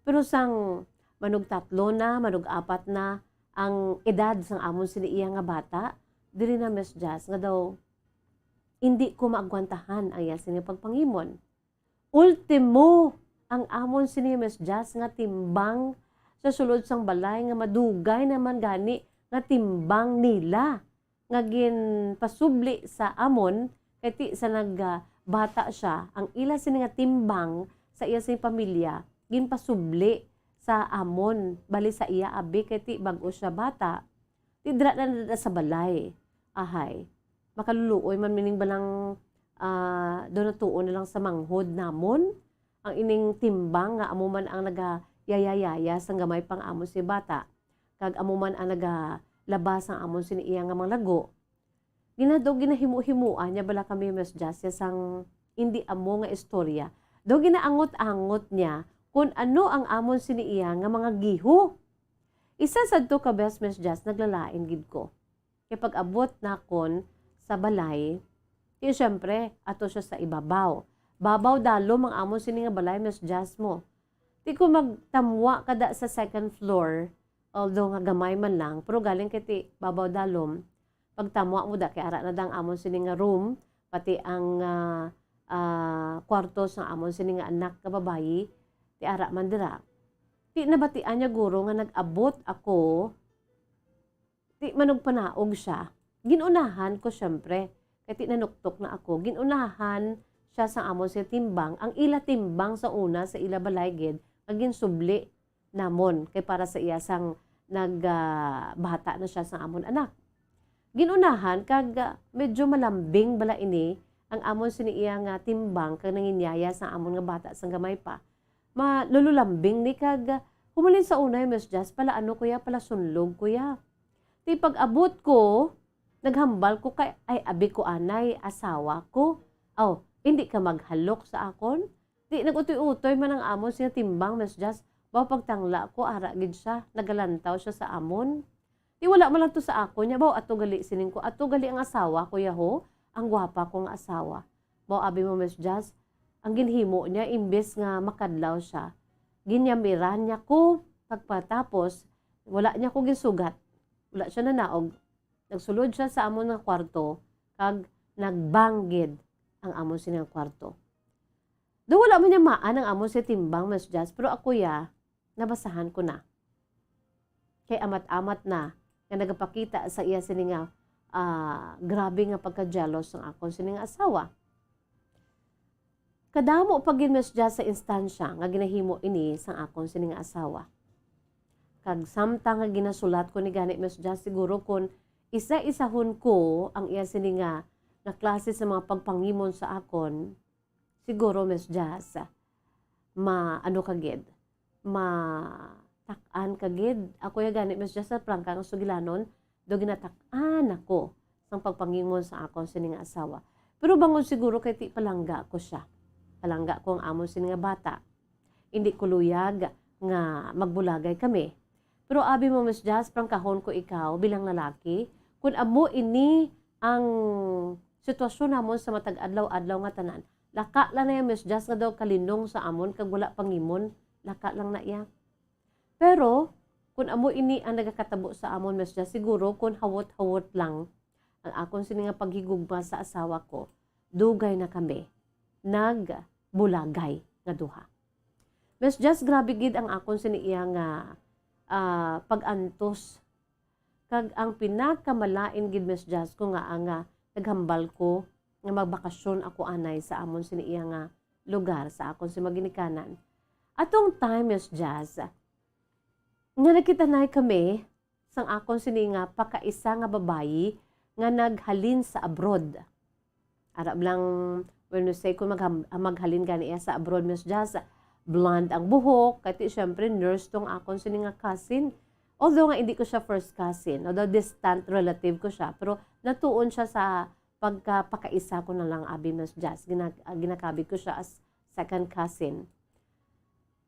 Pero sang manugtatlo na, manug-apat na ang edad sang amon sini iya nga bata, diri na, Miss Jazz, nga daw indi ko maagwantahan ang iya sini nga pagpangimon. Ultimo, ang amon sini, Miss Jazz, nga timbang sa sulod sang balay nga madugay naman gani nga timbang nila nga ginpasubli sa amon, kay ti sa nag, ah, bata siya, ang ila sini nga timbang sa iya sini pamilya ginpasubli sa amon, bali sa iya abi, kay ti bag-o siya bata. Ti dira na, na sa balay. Ahay. Makaluluoy man mining balang, ah, daw natuon na lang sa manghod namon. Ang ining timbang nga amo man ang nagayayayaya sang gamay pang amo si bata, kag amo man ang nagalaba sang amon sini iya nga mga lago. Gina-, daw ginahimo-himoan niya bala kami, Miss Jazz, sang indi amo nga istorya. Daw ginaangot-angot niya kun ano ang amon sini iya nga mga giho. Isa sadto ka bes, Miss Jazz, naglalain gid ko. Kay pag-abot nakon sa balay, ti, siyempre, ato siya sa ibabaw. Babaw dalom ang amon sini nga balay, Miss Jazz, mo. Ti ko magtamwa kada sa second floor, although nga gamay man lang, pero galing kay ti babaw dalom, pagtamwa mo da, kay ara na da ang amon sini nga room, pati ang, ah, ah, kwarto sa amon sini nga anak nga babayi, ti ara man dira. Ti nabatian niya guro nga nag-abot ako, ti manugpanaog siya. Gin-unahan ko, siyempre, kay ti nanuktok na ako. Gin-unahan siya sa amon sa timbang. Ang ila timbang sa una, sa ila balay gid, nga ginsubli namon kay para sa iya sang nag, ah, bata na siya sa amon anak. Gin-unahan kag, ah, medyo malambing bala ini ang amon sini iya nga timbang kag nanginyaya sa amon nga bata sang gamay pa. Malululambing ni kag, ah, humalin sa unay, Miss Jazz, pala ano ko ya, pala sunlog ko ya. Ti pag-abot ko, Naghambal ko kay, ay, abi ko anay, asawa ko. Aw, hindi ka maghalok sa akon? Di nag-utoy-utoy man ang amon sing timbang, Miss Jazz. Baw pagtangla ko, ara gid siya, nagalantaw siya sa amon. Di wala man lang to sa akon niya, baw ato gali, siling ko, ato gali ang asawa ko, yaho, ang gwapa ko nga asawa. Baw abi mo, Miss Jazz, ang ginhimo niya, imbes nga makadlaw siya, ginyamiran niya ko, pagpatapos, wala niya ko ginsugat. Wala siya nanaog. Nagsulod siya sa amon nga kwarto, kag nagbang gid ang amon sini nga kwarto. Do wala man niya maan ang amon sini timbang, Miss Jazz, pero ako ya, nabasahan ko na. Kay amat-amat na nga nagapakita sa iya sini nga, ah, grabe nga pagka-jealous sang akon sini nga asawa. Kadamo pa gid, Miss Jazz, sa instansya nga ginahimo ini sang akon sini nga asawa. Kag samtang nga ginasulat ko ni gani, Miss Jazz, siguro kun isa-isahon ko ang iya sini nga, nga klase sa mga pagpangimon sa akon, siguro, Miss Jazz, ma-, ano ka gid, matak-an ka gid. Ako ya gani, Miss Jazz, sa prangka nga sugilanon, do ginatak-an ako sang pagpangimon sa akon sini nga asawa. Pero bangod siguro kay ti palangga ko siya. Palangga ko ang amon sini nga bata. Hindi ko luyag nga magbulagay kami. Pero abi mo, Miss Jazz, prangkahon ko ikaw bilang lalaki, kun amo ini ang sitwasyon namon sa matag adlaw-adlaw nga tanan. Laka lang na iya, Miss Jazz, nga daw kalinong sa amon kag wala pangimon. Laka lang na iya. Pero, kun amo ini ang nagakatabo sa amon, Miss Jazz, siguro kun hawot-hawot lang ang akon sini nga paghigugma sa asawa ko, dugay na kami nagbulagay nga duha. Miss Jazz, grabe gid ang akon sini iya nga, ah, pag-antos. Kag ang pinakamalain gid, Miss Jazz, ko nga, ah, nga naghambal ko nga magbakasyon ako anay sa amon sini iya nga lugar, sa akon sini nga ginikanan. Atong time, Miss Jazz, nga nagkita na kami sang akon sini nga pakaisa nga babayi nga naghalin sa abroad. Ara lang, when we say kung magham-, maghalin gani iya sa abroad, Miss Jazz, blonde ang buhok, kay ti, syempre, nurse tong akon sini nga cousin. Although nga hindi ko siya first cousin, although distant relative ko siya, pero natuon siya sa pagkapakaisa ko na lang, abi, Miss Jazz. Gina-, ginakabig ko siya as second cousin.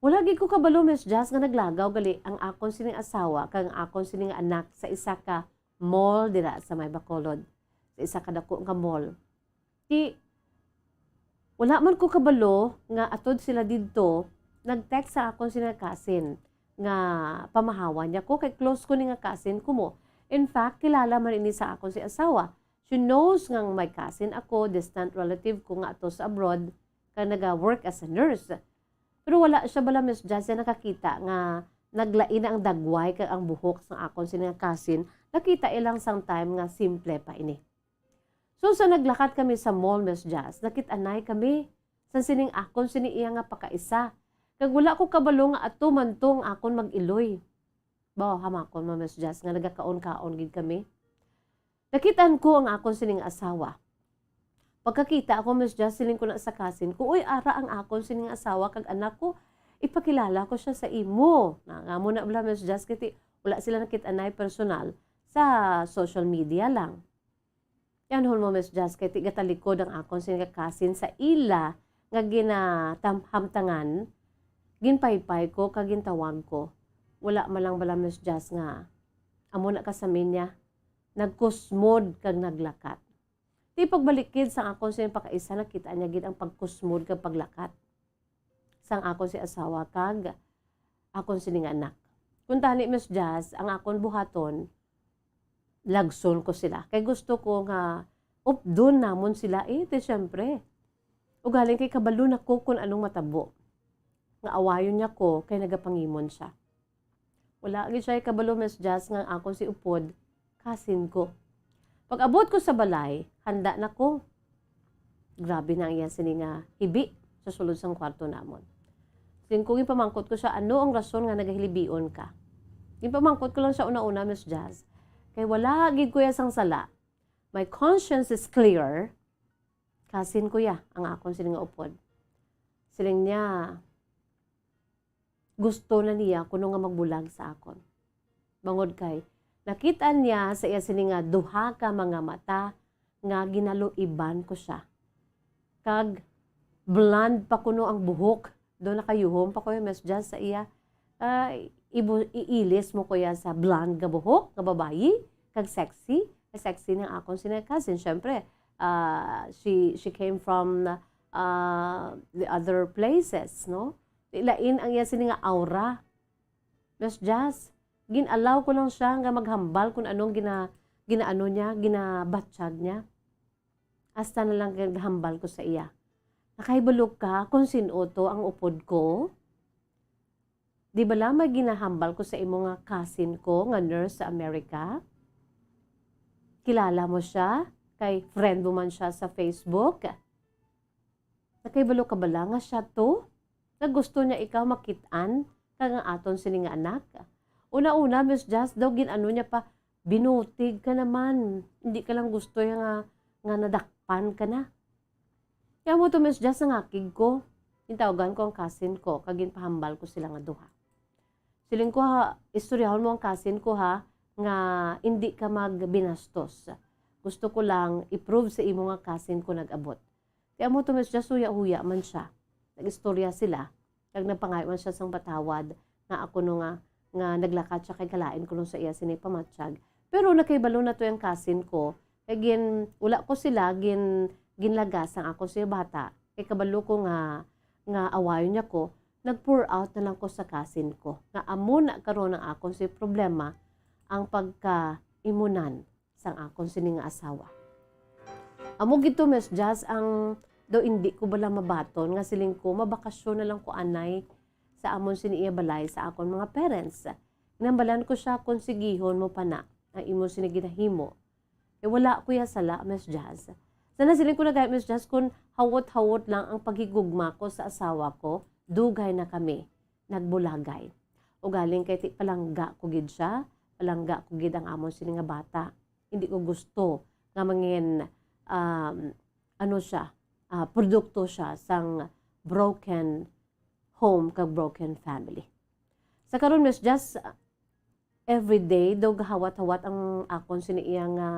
Wala gid ko kabalo, Miss Jazz, nga naglagaw gali ang akon sining asawa kag ang akon sining anak sa isa ka mall dira sa may Bacolod, sa isa ka dako nga mall. Di, wala man ko kabalo nga atod sila didto, nag-text sa akon sining cousin nga pamahawan niya ko, kay close ko ni nga cousin ko mo. In fact, kilala man ini sa akon si asawa. She knows nga may cousin ako, distant relative ko nga ato sa abroad, kag naga-work as a nurse. Pero wala siya bala, Miss Jazz, nakakita nga naglain na ang dagway kag ang buhok sang akon sini nga cousin. Nakita iya lang sang time nga simple pa ini. So, sa naglakat kami sa mall, Miss Jazz, nakit-anay kami sa sining akon sini iya nga pakaisa. Kag wala ko kabalo nga ato man to ang akon mag-iloy. Baw, hamakon mo, Miss Jazz, nga nagakaon-kaon gid kami. Nakit-an ko ang akon sining asawa. Pagkakita ako, Miss Jazz, siling ko na sa cousin ko, "Uy, ara ang akon sining asawa kag anak ko, ipakilala ko siya sa imo." Na, nga mo na bala, Miss Jazz, kay ti wala sila nakit-anay personal, sa social media lang. Yan hon mo, Miss Jazz, kay ti gatalikod ang akon sini nga cousin sa ila nga ginatamhamtangan, ginpaypay ko kag gintawag ko. Wala man lang bala, Miss Jazz, nga amo na ka sa minya, nagkusmod kag naglakat. Ti pagbalikid sang akon sini pakaisa, nakita niya gid ang pagkusmod kag paglakat sang akon si asawa kag akon sini nga anak. Kuntani, Miss Jazz, ang akon buhaton, lagson ko sila. Kay gusto ko nga updon namon sila, eh, ti syempre. Ugaling kay kabalo na ko kun anong matabo. Nga awayon niya ko kay nagapangimon siya. Wala gid siya kabalo, Miss Jazz, nga ang akon si upod, cousin ko. Pag-abot ko sa balay, handa na ko. Grabe na ang iya sini nga hibi sa sulod sang kwarto namon. Siling ko, ginpamangkot ko siya, "Ano ang rason nga nagahilibion ka?" Ginpamangkot ko lang siya una-una, Miss Jazz. Kay wala gid ko iya sang sala. My conscience is clear. Cousin ko ya ang akon sini nga upod. Siling niya, gusto na niya kuno nga magbulag sa akon. Bangod kay Nakit-an niya sa iya sini nga duha ka mga mata nga ginaluiban ko sia. Kag blonde pa kuno ang buhok. Do nakayuhom pa ko, Miss Jazz, sa iya. Ah, ibu-, iilis mo ko iya sa blonde nga buhok nga babayi, kag sexy. Sexy ng akon sini nga cousin. Syempre, ah, she, she came from, ah, the other places, no? Lain ang iya sini nga aura. Miss Jazz, gin-allow ko lang siya nga maghambal kung anong gina-, ginaano niya, ginabatyag niya. Hasta na lang gahambal ko sa iya. "Nakahibalo ka kung sin-o to ang upod ko? Di bala may ginahambal ko sa imo nga cousin ko nga nurse sa America? Kilala mo siya? Kay friend mo man siya sa Facebook. Nakahibalo ka bala nga siya to? Nga gusto niya ikaw makit-an kag ang aton sini nga anak?" Una-una, Miss Jazz, daw gin-ano niya pa, "Binutig ka naman. Hindi ka lang gusto ya nga, nga nadakpan ka na." Kaya mo to, Miss Jazz, nangakig ko. Gintawagan ko ang cousin ko, kag ginpahambal ko sila nga duha. Siling ko, ha, istoryahon mo ang cousin ko, ha, nga hindi ka magbinastos. Gusto ko lang i-prove sa imo nga cousin ko nag-abot. Kaya mo to, Miss Jazz, huya-huya man siya. Nag-istorya sila, kag nagpangayo man siya sang patawad, nga ako no nga, nga naglakat siya kay kalain ko lang sa iya sini pamatyag. Pero nakahibalo na to ang cousin ko, kay gin-, wala ko sila gin-, ginlagas sang ako siya bata. Kay kabalo ko nga, nga awayon niya ko, nag-pour out na lang ko sa cousin ko. Nga amo na karon ang akon si problema, ang pagkaimunan sang akon sini nga asawa. Amo gid to, Miss Jazz, ang daw indi ko bala mabaton nga siling ko, mabakasyon na lang ko anay sa amon sini iya balay sa akon mga parents. Ginhambalan ko siya kung sigihon mo pa na ang imo sini ginahimo. Eh, wala ko ya sala, Miss Jazz. Sana siling ko na gani, Miss Jazz, kung hawot-hawot lang ang paghigugma ko sa asawa ko, dugay na kami nagbulagay. Ugaling kay ti palangga ko gid siya, palangga ko gid ang amon sini nga bata. Hindi ko gusto nga mangin, um, ano siya, ah, produkto siya sang broken home kag broken family. Sa karon, Miss Jazz, every day daw gahawat-hawat ang akon sini iya nga,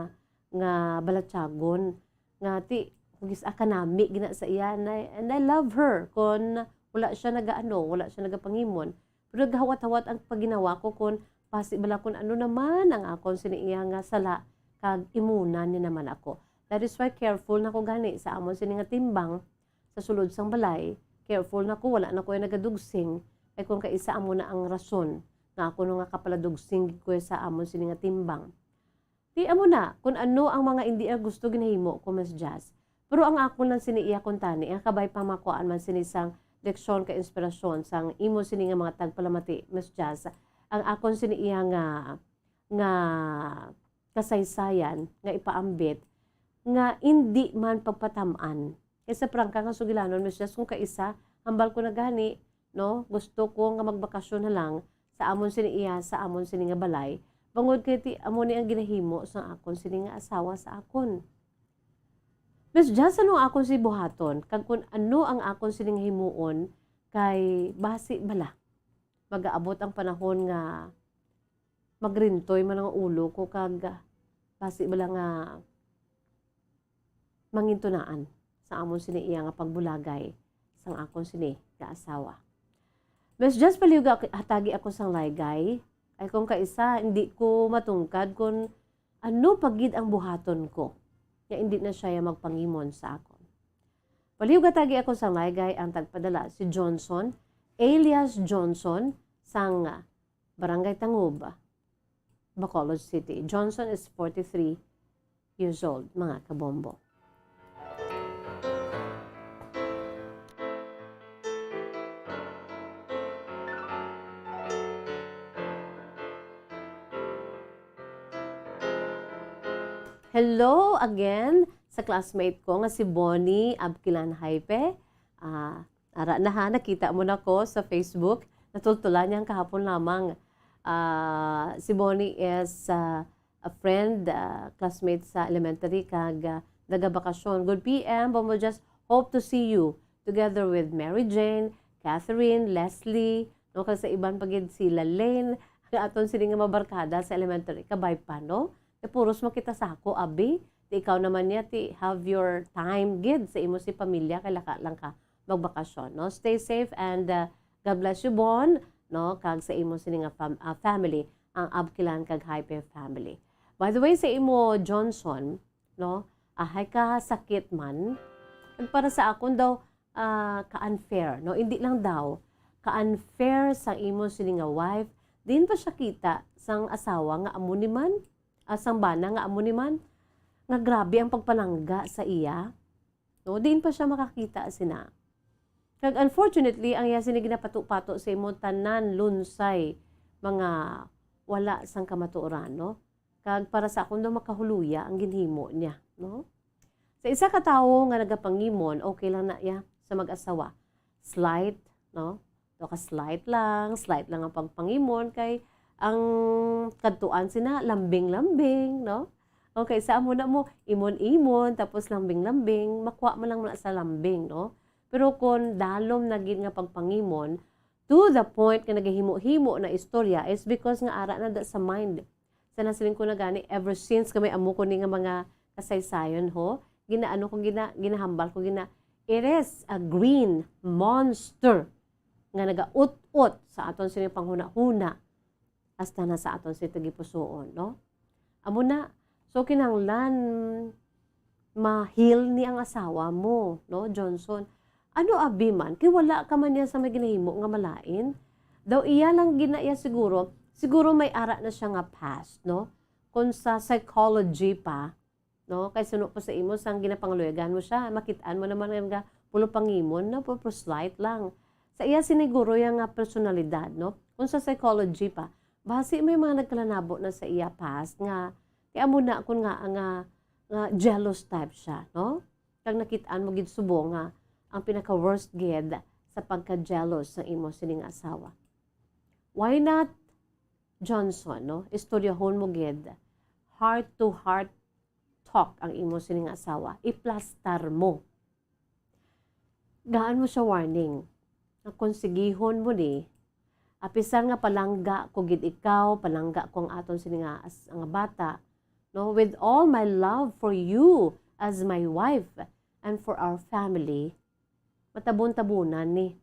nga balatyagon. Nga ti, hugis a kanami gina sa iya. And I, and I love her. Kon wala siya nagaano, wala siya nagapangimon. Pero gahawat-hawat ang pagginawa ko kon basi bala kon ano naman ang akon sini iya nga sala, kag imunan niya naman ako. That is why careful na ko gani sa amon sini nga timbang sa sulod sang balay. Careful na ko, wala na ko nagadugsing. Kay kung kaisa amo na ang rason nga ako no nga kapaladugsing gid ko sa amon sini nga timbang. Ti amo na, kun ano ang mga indi nga gusto ginahimo ko, Miss Jazz. Pero ang akon lang sini iya kuntani, nga kabay pa makuhaan man sini sang leksyon ka inspirasyon sang imo sini nga mga tagpalamati, Miss Jazz. Ang akon sini iya nga, nga kasaysayan nga ipaambit nga indi man pagpatam-an. Kay sa prangka nga sugilanon, Miss Jazz, kung kaisa, hambal ko na gani, no? Gusto ko nga magbakasyon na lang sa amon sini iya, sa amon sini nga balay. Bangod kay ti amo ni ang ginahimo sang akon sini nga asawa sa akon. Miss Jazz, ano ang akon si buhaton? Kag kun ano ang akon sini nga himuon, kay basi bala magaabot ang panahon nga magrintoy man ang ulo ko, kag basi bala nga mangintunaan sa amon sini iya nga pagbulagay sang akon sini nga asawa. Miss Jazz, palihog ak-, hatagi ako sang laygay. Ay kung kaisa, hindi ko matungkad kung ano pa gid ang buhaton ko nga hindi na siya magpangimon sa akon. Palihog hatagi ako sang laygay, ang tagpadala si Johnson, alias Johnson, sang Barangay Tangub, Bacolod City. Johnson is forty-three years old, mga kabombo. Hello again sa classmate ko nga si Bonnie Abquilan Jaipe. Ah, ara na ha, nakita mo na ko sa Facebook. Natultulan niya ang kahapon lamang. Ah, si Bonnie is, ah, a friend, ah, classmate sa elementary, kag, ah, nagabakasyon. Good P M, Bombo Jazz, hope to see you together with Mary Jane, Catherine, Leslie, no, kag sa iban pa gid, si Lalaine. Aton sini nga mabarkada sa elementary, kabay pa, no? Kay puros mo kita sa ako, abi. Ti ikaw naman niya, ti have your time gid sa imo si pamilya, kay laka lang ka magbakasyon, no? Stay safe and, uh, God bless you, Bon, no? Kag sa imo sini nga fam-, ah, family, ang Abkilan kag Hype family. By the way, sa imo, Johnson, no? Ahay ka sakit man. Kag para sa akon daw, ah, ka-unfair, no? Hindi lang daw, ka-unfair sa imo sini nga wife. Diin pa siya kita sang asawa nga amo ni man, ah, sang bana nga amo ni man, nga grabe ang pagpalangga sa iya, no? Diin pa siya makakita sina. Kag unfortunately, ang iya sini ginapato-pato sa imo tanan lunsay mga wala sang kamatuoran, no? Kag para sa akon daw makahuluya ang ginhimo niya, no? Sa isa ka tawo nga nagapangimon, okay lang na iya sa mag-asawa. Slight, no? Daw ka slight lang, slight lang ang pagpangimon kay ang kadtuan sina lambing-lambing, no? Okay, sa amo na mo, imon-imon, tapos lambing-lambing, makuha man lang na sa lambing, no? Pero kung dalom na gid nga pagpangimon, to the point nga nagahimo-himo na istorya is because nga ara na da sa mind. Sa nasiling ko na gani, ever since kami amo ko ni nga mga kasaysayon ho, ginaano ko gina-, ginahambal ko gina, it is a green monster nga nagaut-ot sa aton sini panghuna-huna hasta na sa aton sini tagipusoon, no? Amo na, so kinahanglan ma-heal ni ang asawa mo, no, Johnson. Ano abi man, kay wala ka man niya sa may ginahimo nga malain. Daw iya lang gina iya siguro, siguro may ara na siya nga past, no? Kung sa psychology pa, no? Kay suno po sa imo, sang ginapangaluyagan mo siya, makit-an mo naman nga pulo pangimon, no? Pu-, pu-, slight lang. Sa iya siniguro iya nga personalidad, no? Kung sa psychology pa, basi may mga nagkalanabo na sa iya past nga, kay amo na kun nga, nga, nga jealous type siya, no? Kag nakit-an mo gid subo nga ang pinaka-worst gid sa pagka-jealous sa imo sining asawa. Why not, Johnson, no? Istoryahon mo gid, heart to heart talk ang imo sining asawa. Iplastar mo. Gaan mo siya warning. Nga konsigihon mo ni, apisan nga palangga ko gid ikaw, palangga ko ang aton sini nga as-, nga bata, no, with all my love for you as my wife and for our family, matabon-tabunan ni.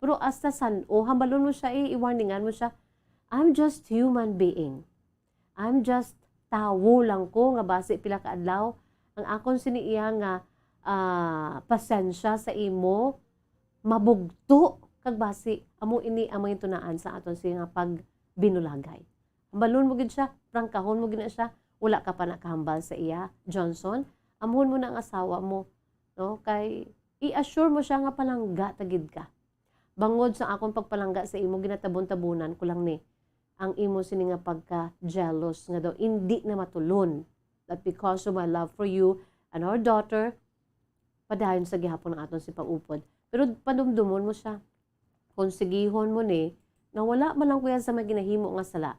Pero hasta san-o, hambalon mo siya, eh, i-warningan mo siya, "I'm just human being. I'm just tawo lang ko nga basi pila ka adlaw." Ang akon sini iya nga, ah, pasensya sa imo mabugto, kag basi amo ini ang mahintunaan sa aton siya nga pagbinulagay. Hambalon mo gid siya, prangkahon mo gid na siya, wala ka pa nakahambal sa iya, Johnson. Amhon mo na ang asawa mo, no? Kay i-assure mo siya nga palangga ta gid ka. Bangod sa akon pagpalangga sa imo, ginatabon-tabunan ko lang ni ang imo sini nga pagka-jealous nga daw indi na matulon. That because of my love for you and our daughter, padayon sa gihapon ang aton si pag-upod. Pero padumdumon mo siya. Konsigihon mo ni nga wala man lang ko iya sa may ginahimo nga sala.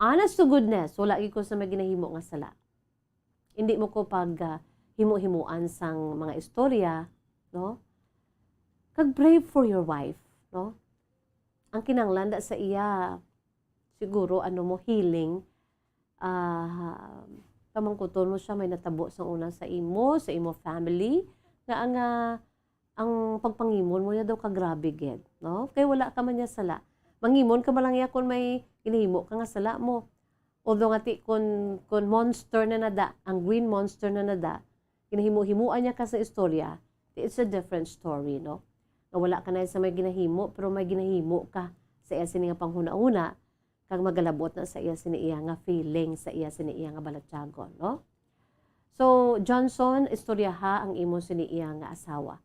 Honest to goodness, wala gid ko sa may ginahimo nga sala. Hindi mo ko pag, ah, himo-himuan sang mga istorya, no? Kag pray for your wife, no? Ang kinahanglan da sa iya, siguro, ano mo, healing, ah, pamangkuton mo siya may natabo sang una sa imo, sa imo family, nga ang, ah, ang pagpangimon mo niya daw ka grabe gid, no? Kay wala ka man niya sala. Mangimon ka man lang niya kung may ginahimo ka nga sala mo. Although nga ti, kun, kun monster na nada, ang green monster na nada, ginahimo-himoan niya ka sa istorya, it's a different story, no? Nga wala ka na sa may ginahimo, pero may ginahimo ka sa iya sini nga panghuna-huna, kag magalabot na sa iya sini iya nga feeling, sa iya sini iya nga balatyagon, no? So, Johnson, istoryaha ang imo sini iya nga asawa,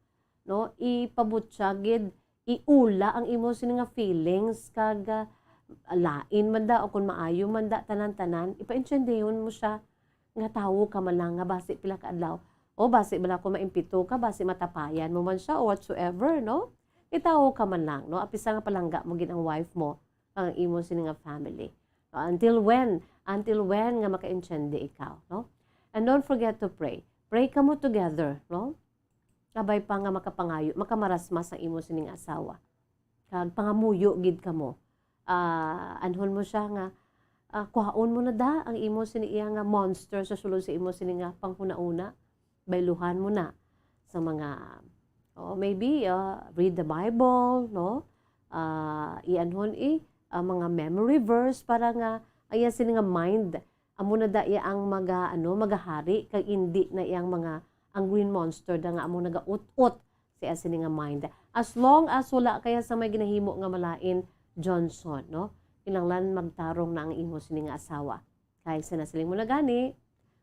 no? Ipabutyag gid, iula ang imo sini nga feelings, kag, ah, lain man da o kung maayo man da, tanan-tanan, ipaintiendihon mo siya nga tawo ka man lang, nga basi pila ka adlaw, o basi bala kung maimpito ka, basi matapayan mo man siya, o whatsoever, no? Itawo ka man lang, no? Apisa nga palangga mo gid ang wife mo, ang imo sini nga family. No? Until when? Until when nga makaintiende ikaw, no? And don't forget to pray. Pray kamo together, no? Kabay pa nga makapangayo, makamarasmas ang imo sining asawa. Kag pangamuyo gid kamo. ah, anhon mo siya nga, ah, kuhaon mo na da ang imo sini iya nga monster sa sulod sa imo sini nga panghunahuna. Bayluhan mo na sa mga, oh, maybe, ah, read the Bible, no? Ah, ianhon i, ah, mga memory verse para nga ang iya sini nga mind, amo na da iya ang maga-, ano, magahari, kag indi na iyang mga, ang green monster da nga amo nagaut-ot sa iya sini nga mind. As long as wala kaya sa may ginahimo nga malain, Johnson, no? Kinahanglan magtarong na ang imo sini nga asawa. Kay sa nasiling mo na gani,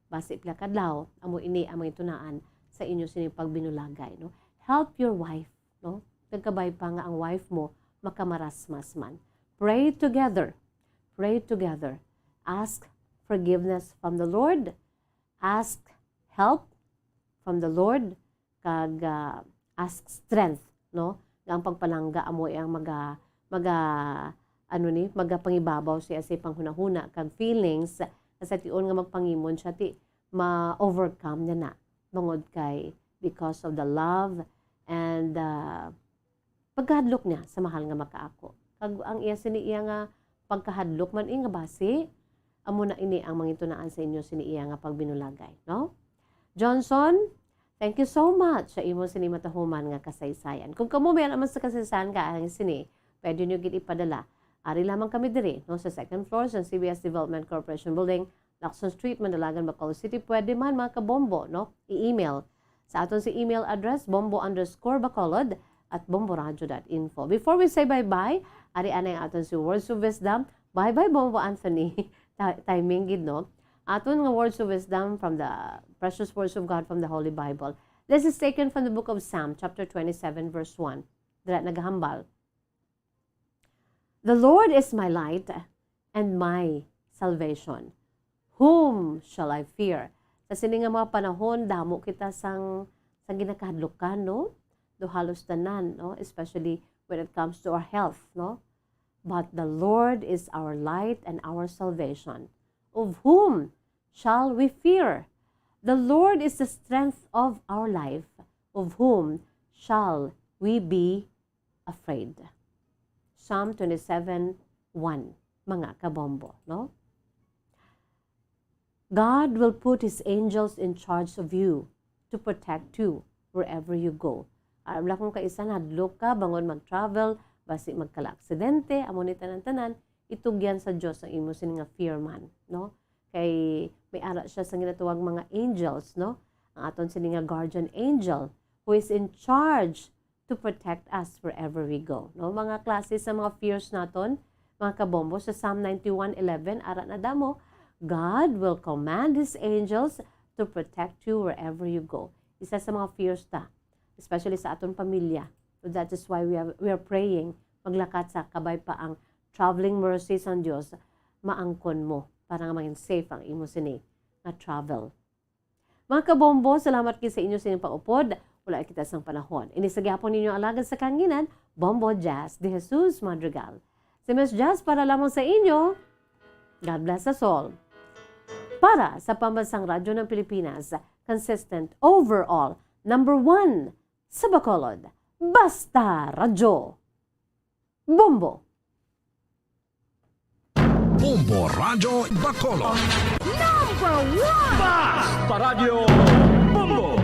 basi pila ka adlaw, amo ini ang mga tunaan sa inyo sini pagbinulagay, no? Help your wife, no? Nagkabay pa nga ang wife mo makamarasmas man. Pray together. Pray together. Ask forgiveness from the Lord. Ask help from the Lord. Kag, ah, ask strength, no? Nga ang pagpalangga amo ang maga-, maga-, ano ni, magapangibabaw siya sa panghunahuna kag feelings, nga sa tion nga magpangimon siya, ti ma-overcome niya na. Bangod kay, because of the love and, ah, pagkahadlok niya sa mahal nga makaako. Kag ang iya sini iya nga pagkahadlok man, eh, nga basi, amo na ini ang mangintunaan sa inyo sini iya nga pagbinulagay, no? Johnson, thank you so much sa imo sini matahuman nga kasaysayan. Kung kamo may alam sa kasaysayan nga ang sini, pwede niyo gid ipadala. Ari lamang kami diri, no, sa second floor sa C B S Development Corporation Building, Lacson Street, Mandalagan, Bacolod City. Pwede man, mga kabombo, no, i-email sa aton si email address, bombo underscore bacolod at bomboradio dot info. Before we say bye-bye, ari anay aton si Words of Wisdom. Bye-bye, Bombo Anthony. Ta-, timing gid, no? Aton nga Words of Wisdom from the precious words of God from the Holy Bible. This is taken from the book of Psalm, chapter twenty-seven, verse one. Dira nagahambal, "The Lord is my light and my salvation. Whom shall I fear?" Sa sini nga mga panahon, damo kita sang, sang ginakahadlukan, no? Do halos tanan, no? Especially when it comes to our health, no? "But the Lord is our light and our salvation. Of whom shall we fear? The Lord is the strength of our life. Of whom shall we be afraid?" Psalm twenty-seven one, mga kabombo, no? "God will put His angels in charge of you to protect you wherever you go." Ah, wala kung kaisa, nahadlok ka, bangon mag-travel, basi magkala-aksidente, amo ni tanan-tanan, itugyan sa Dios ang imo sini nga fear man, no? Kay may ara siya sa ginatawag mga angels, no? Ang aton sini nga guardian angel who is in charge to protect us wherever we go, no? Mga klase sa mga fears naton, mga kabombo, sa Psalm ninety-one eleven, ara na damo, "God will command His angels to protect you wherever you go." Isa sa mga fears ta, especially sa aton pamilya. So that is why we are, we are praying, maglakat sa kabay pa ang traveling mercy sang Dios, maangkon mo para nga maging safe ang imo sini nga travel. Mga kabombo, salamat gid sa inyo sa inyong pag-upod. Wala kita sang panahon. Ini sa gihapon ninyo alagad sa kahanginan, Bombo Jazz de Jesus Madrigal. Si Miss Jazz para lamang sa inyo. God bless us all. Para sa Pambansang Radyo ng Pilipinas, consistent overall, number one sa Bacolod. Basta Radyo. Bombo! Bombo Radyo Bacolod. Number one! Basta Radyo Bombo!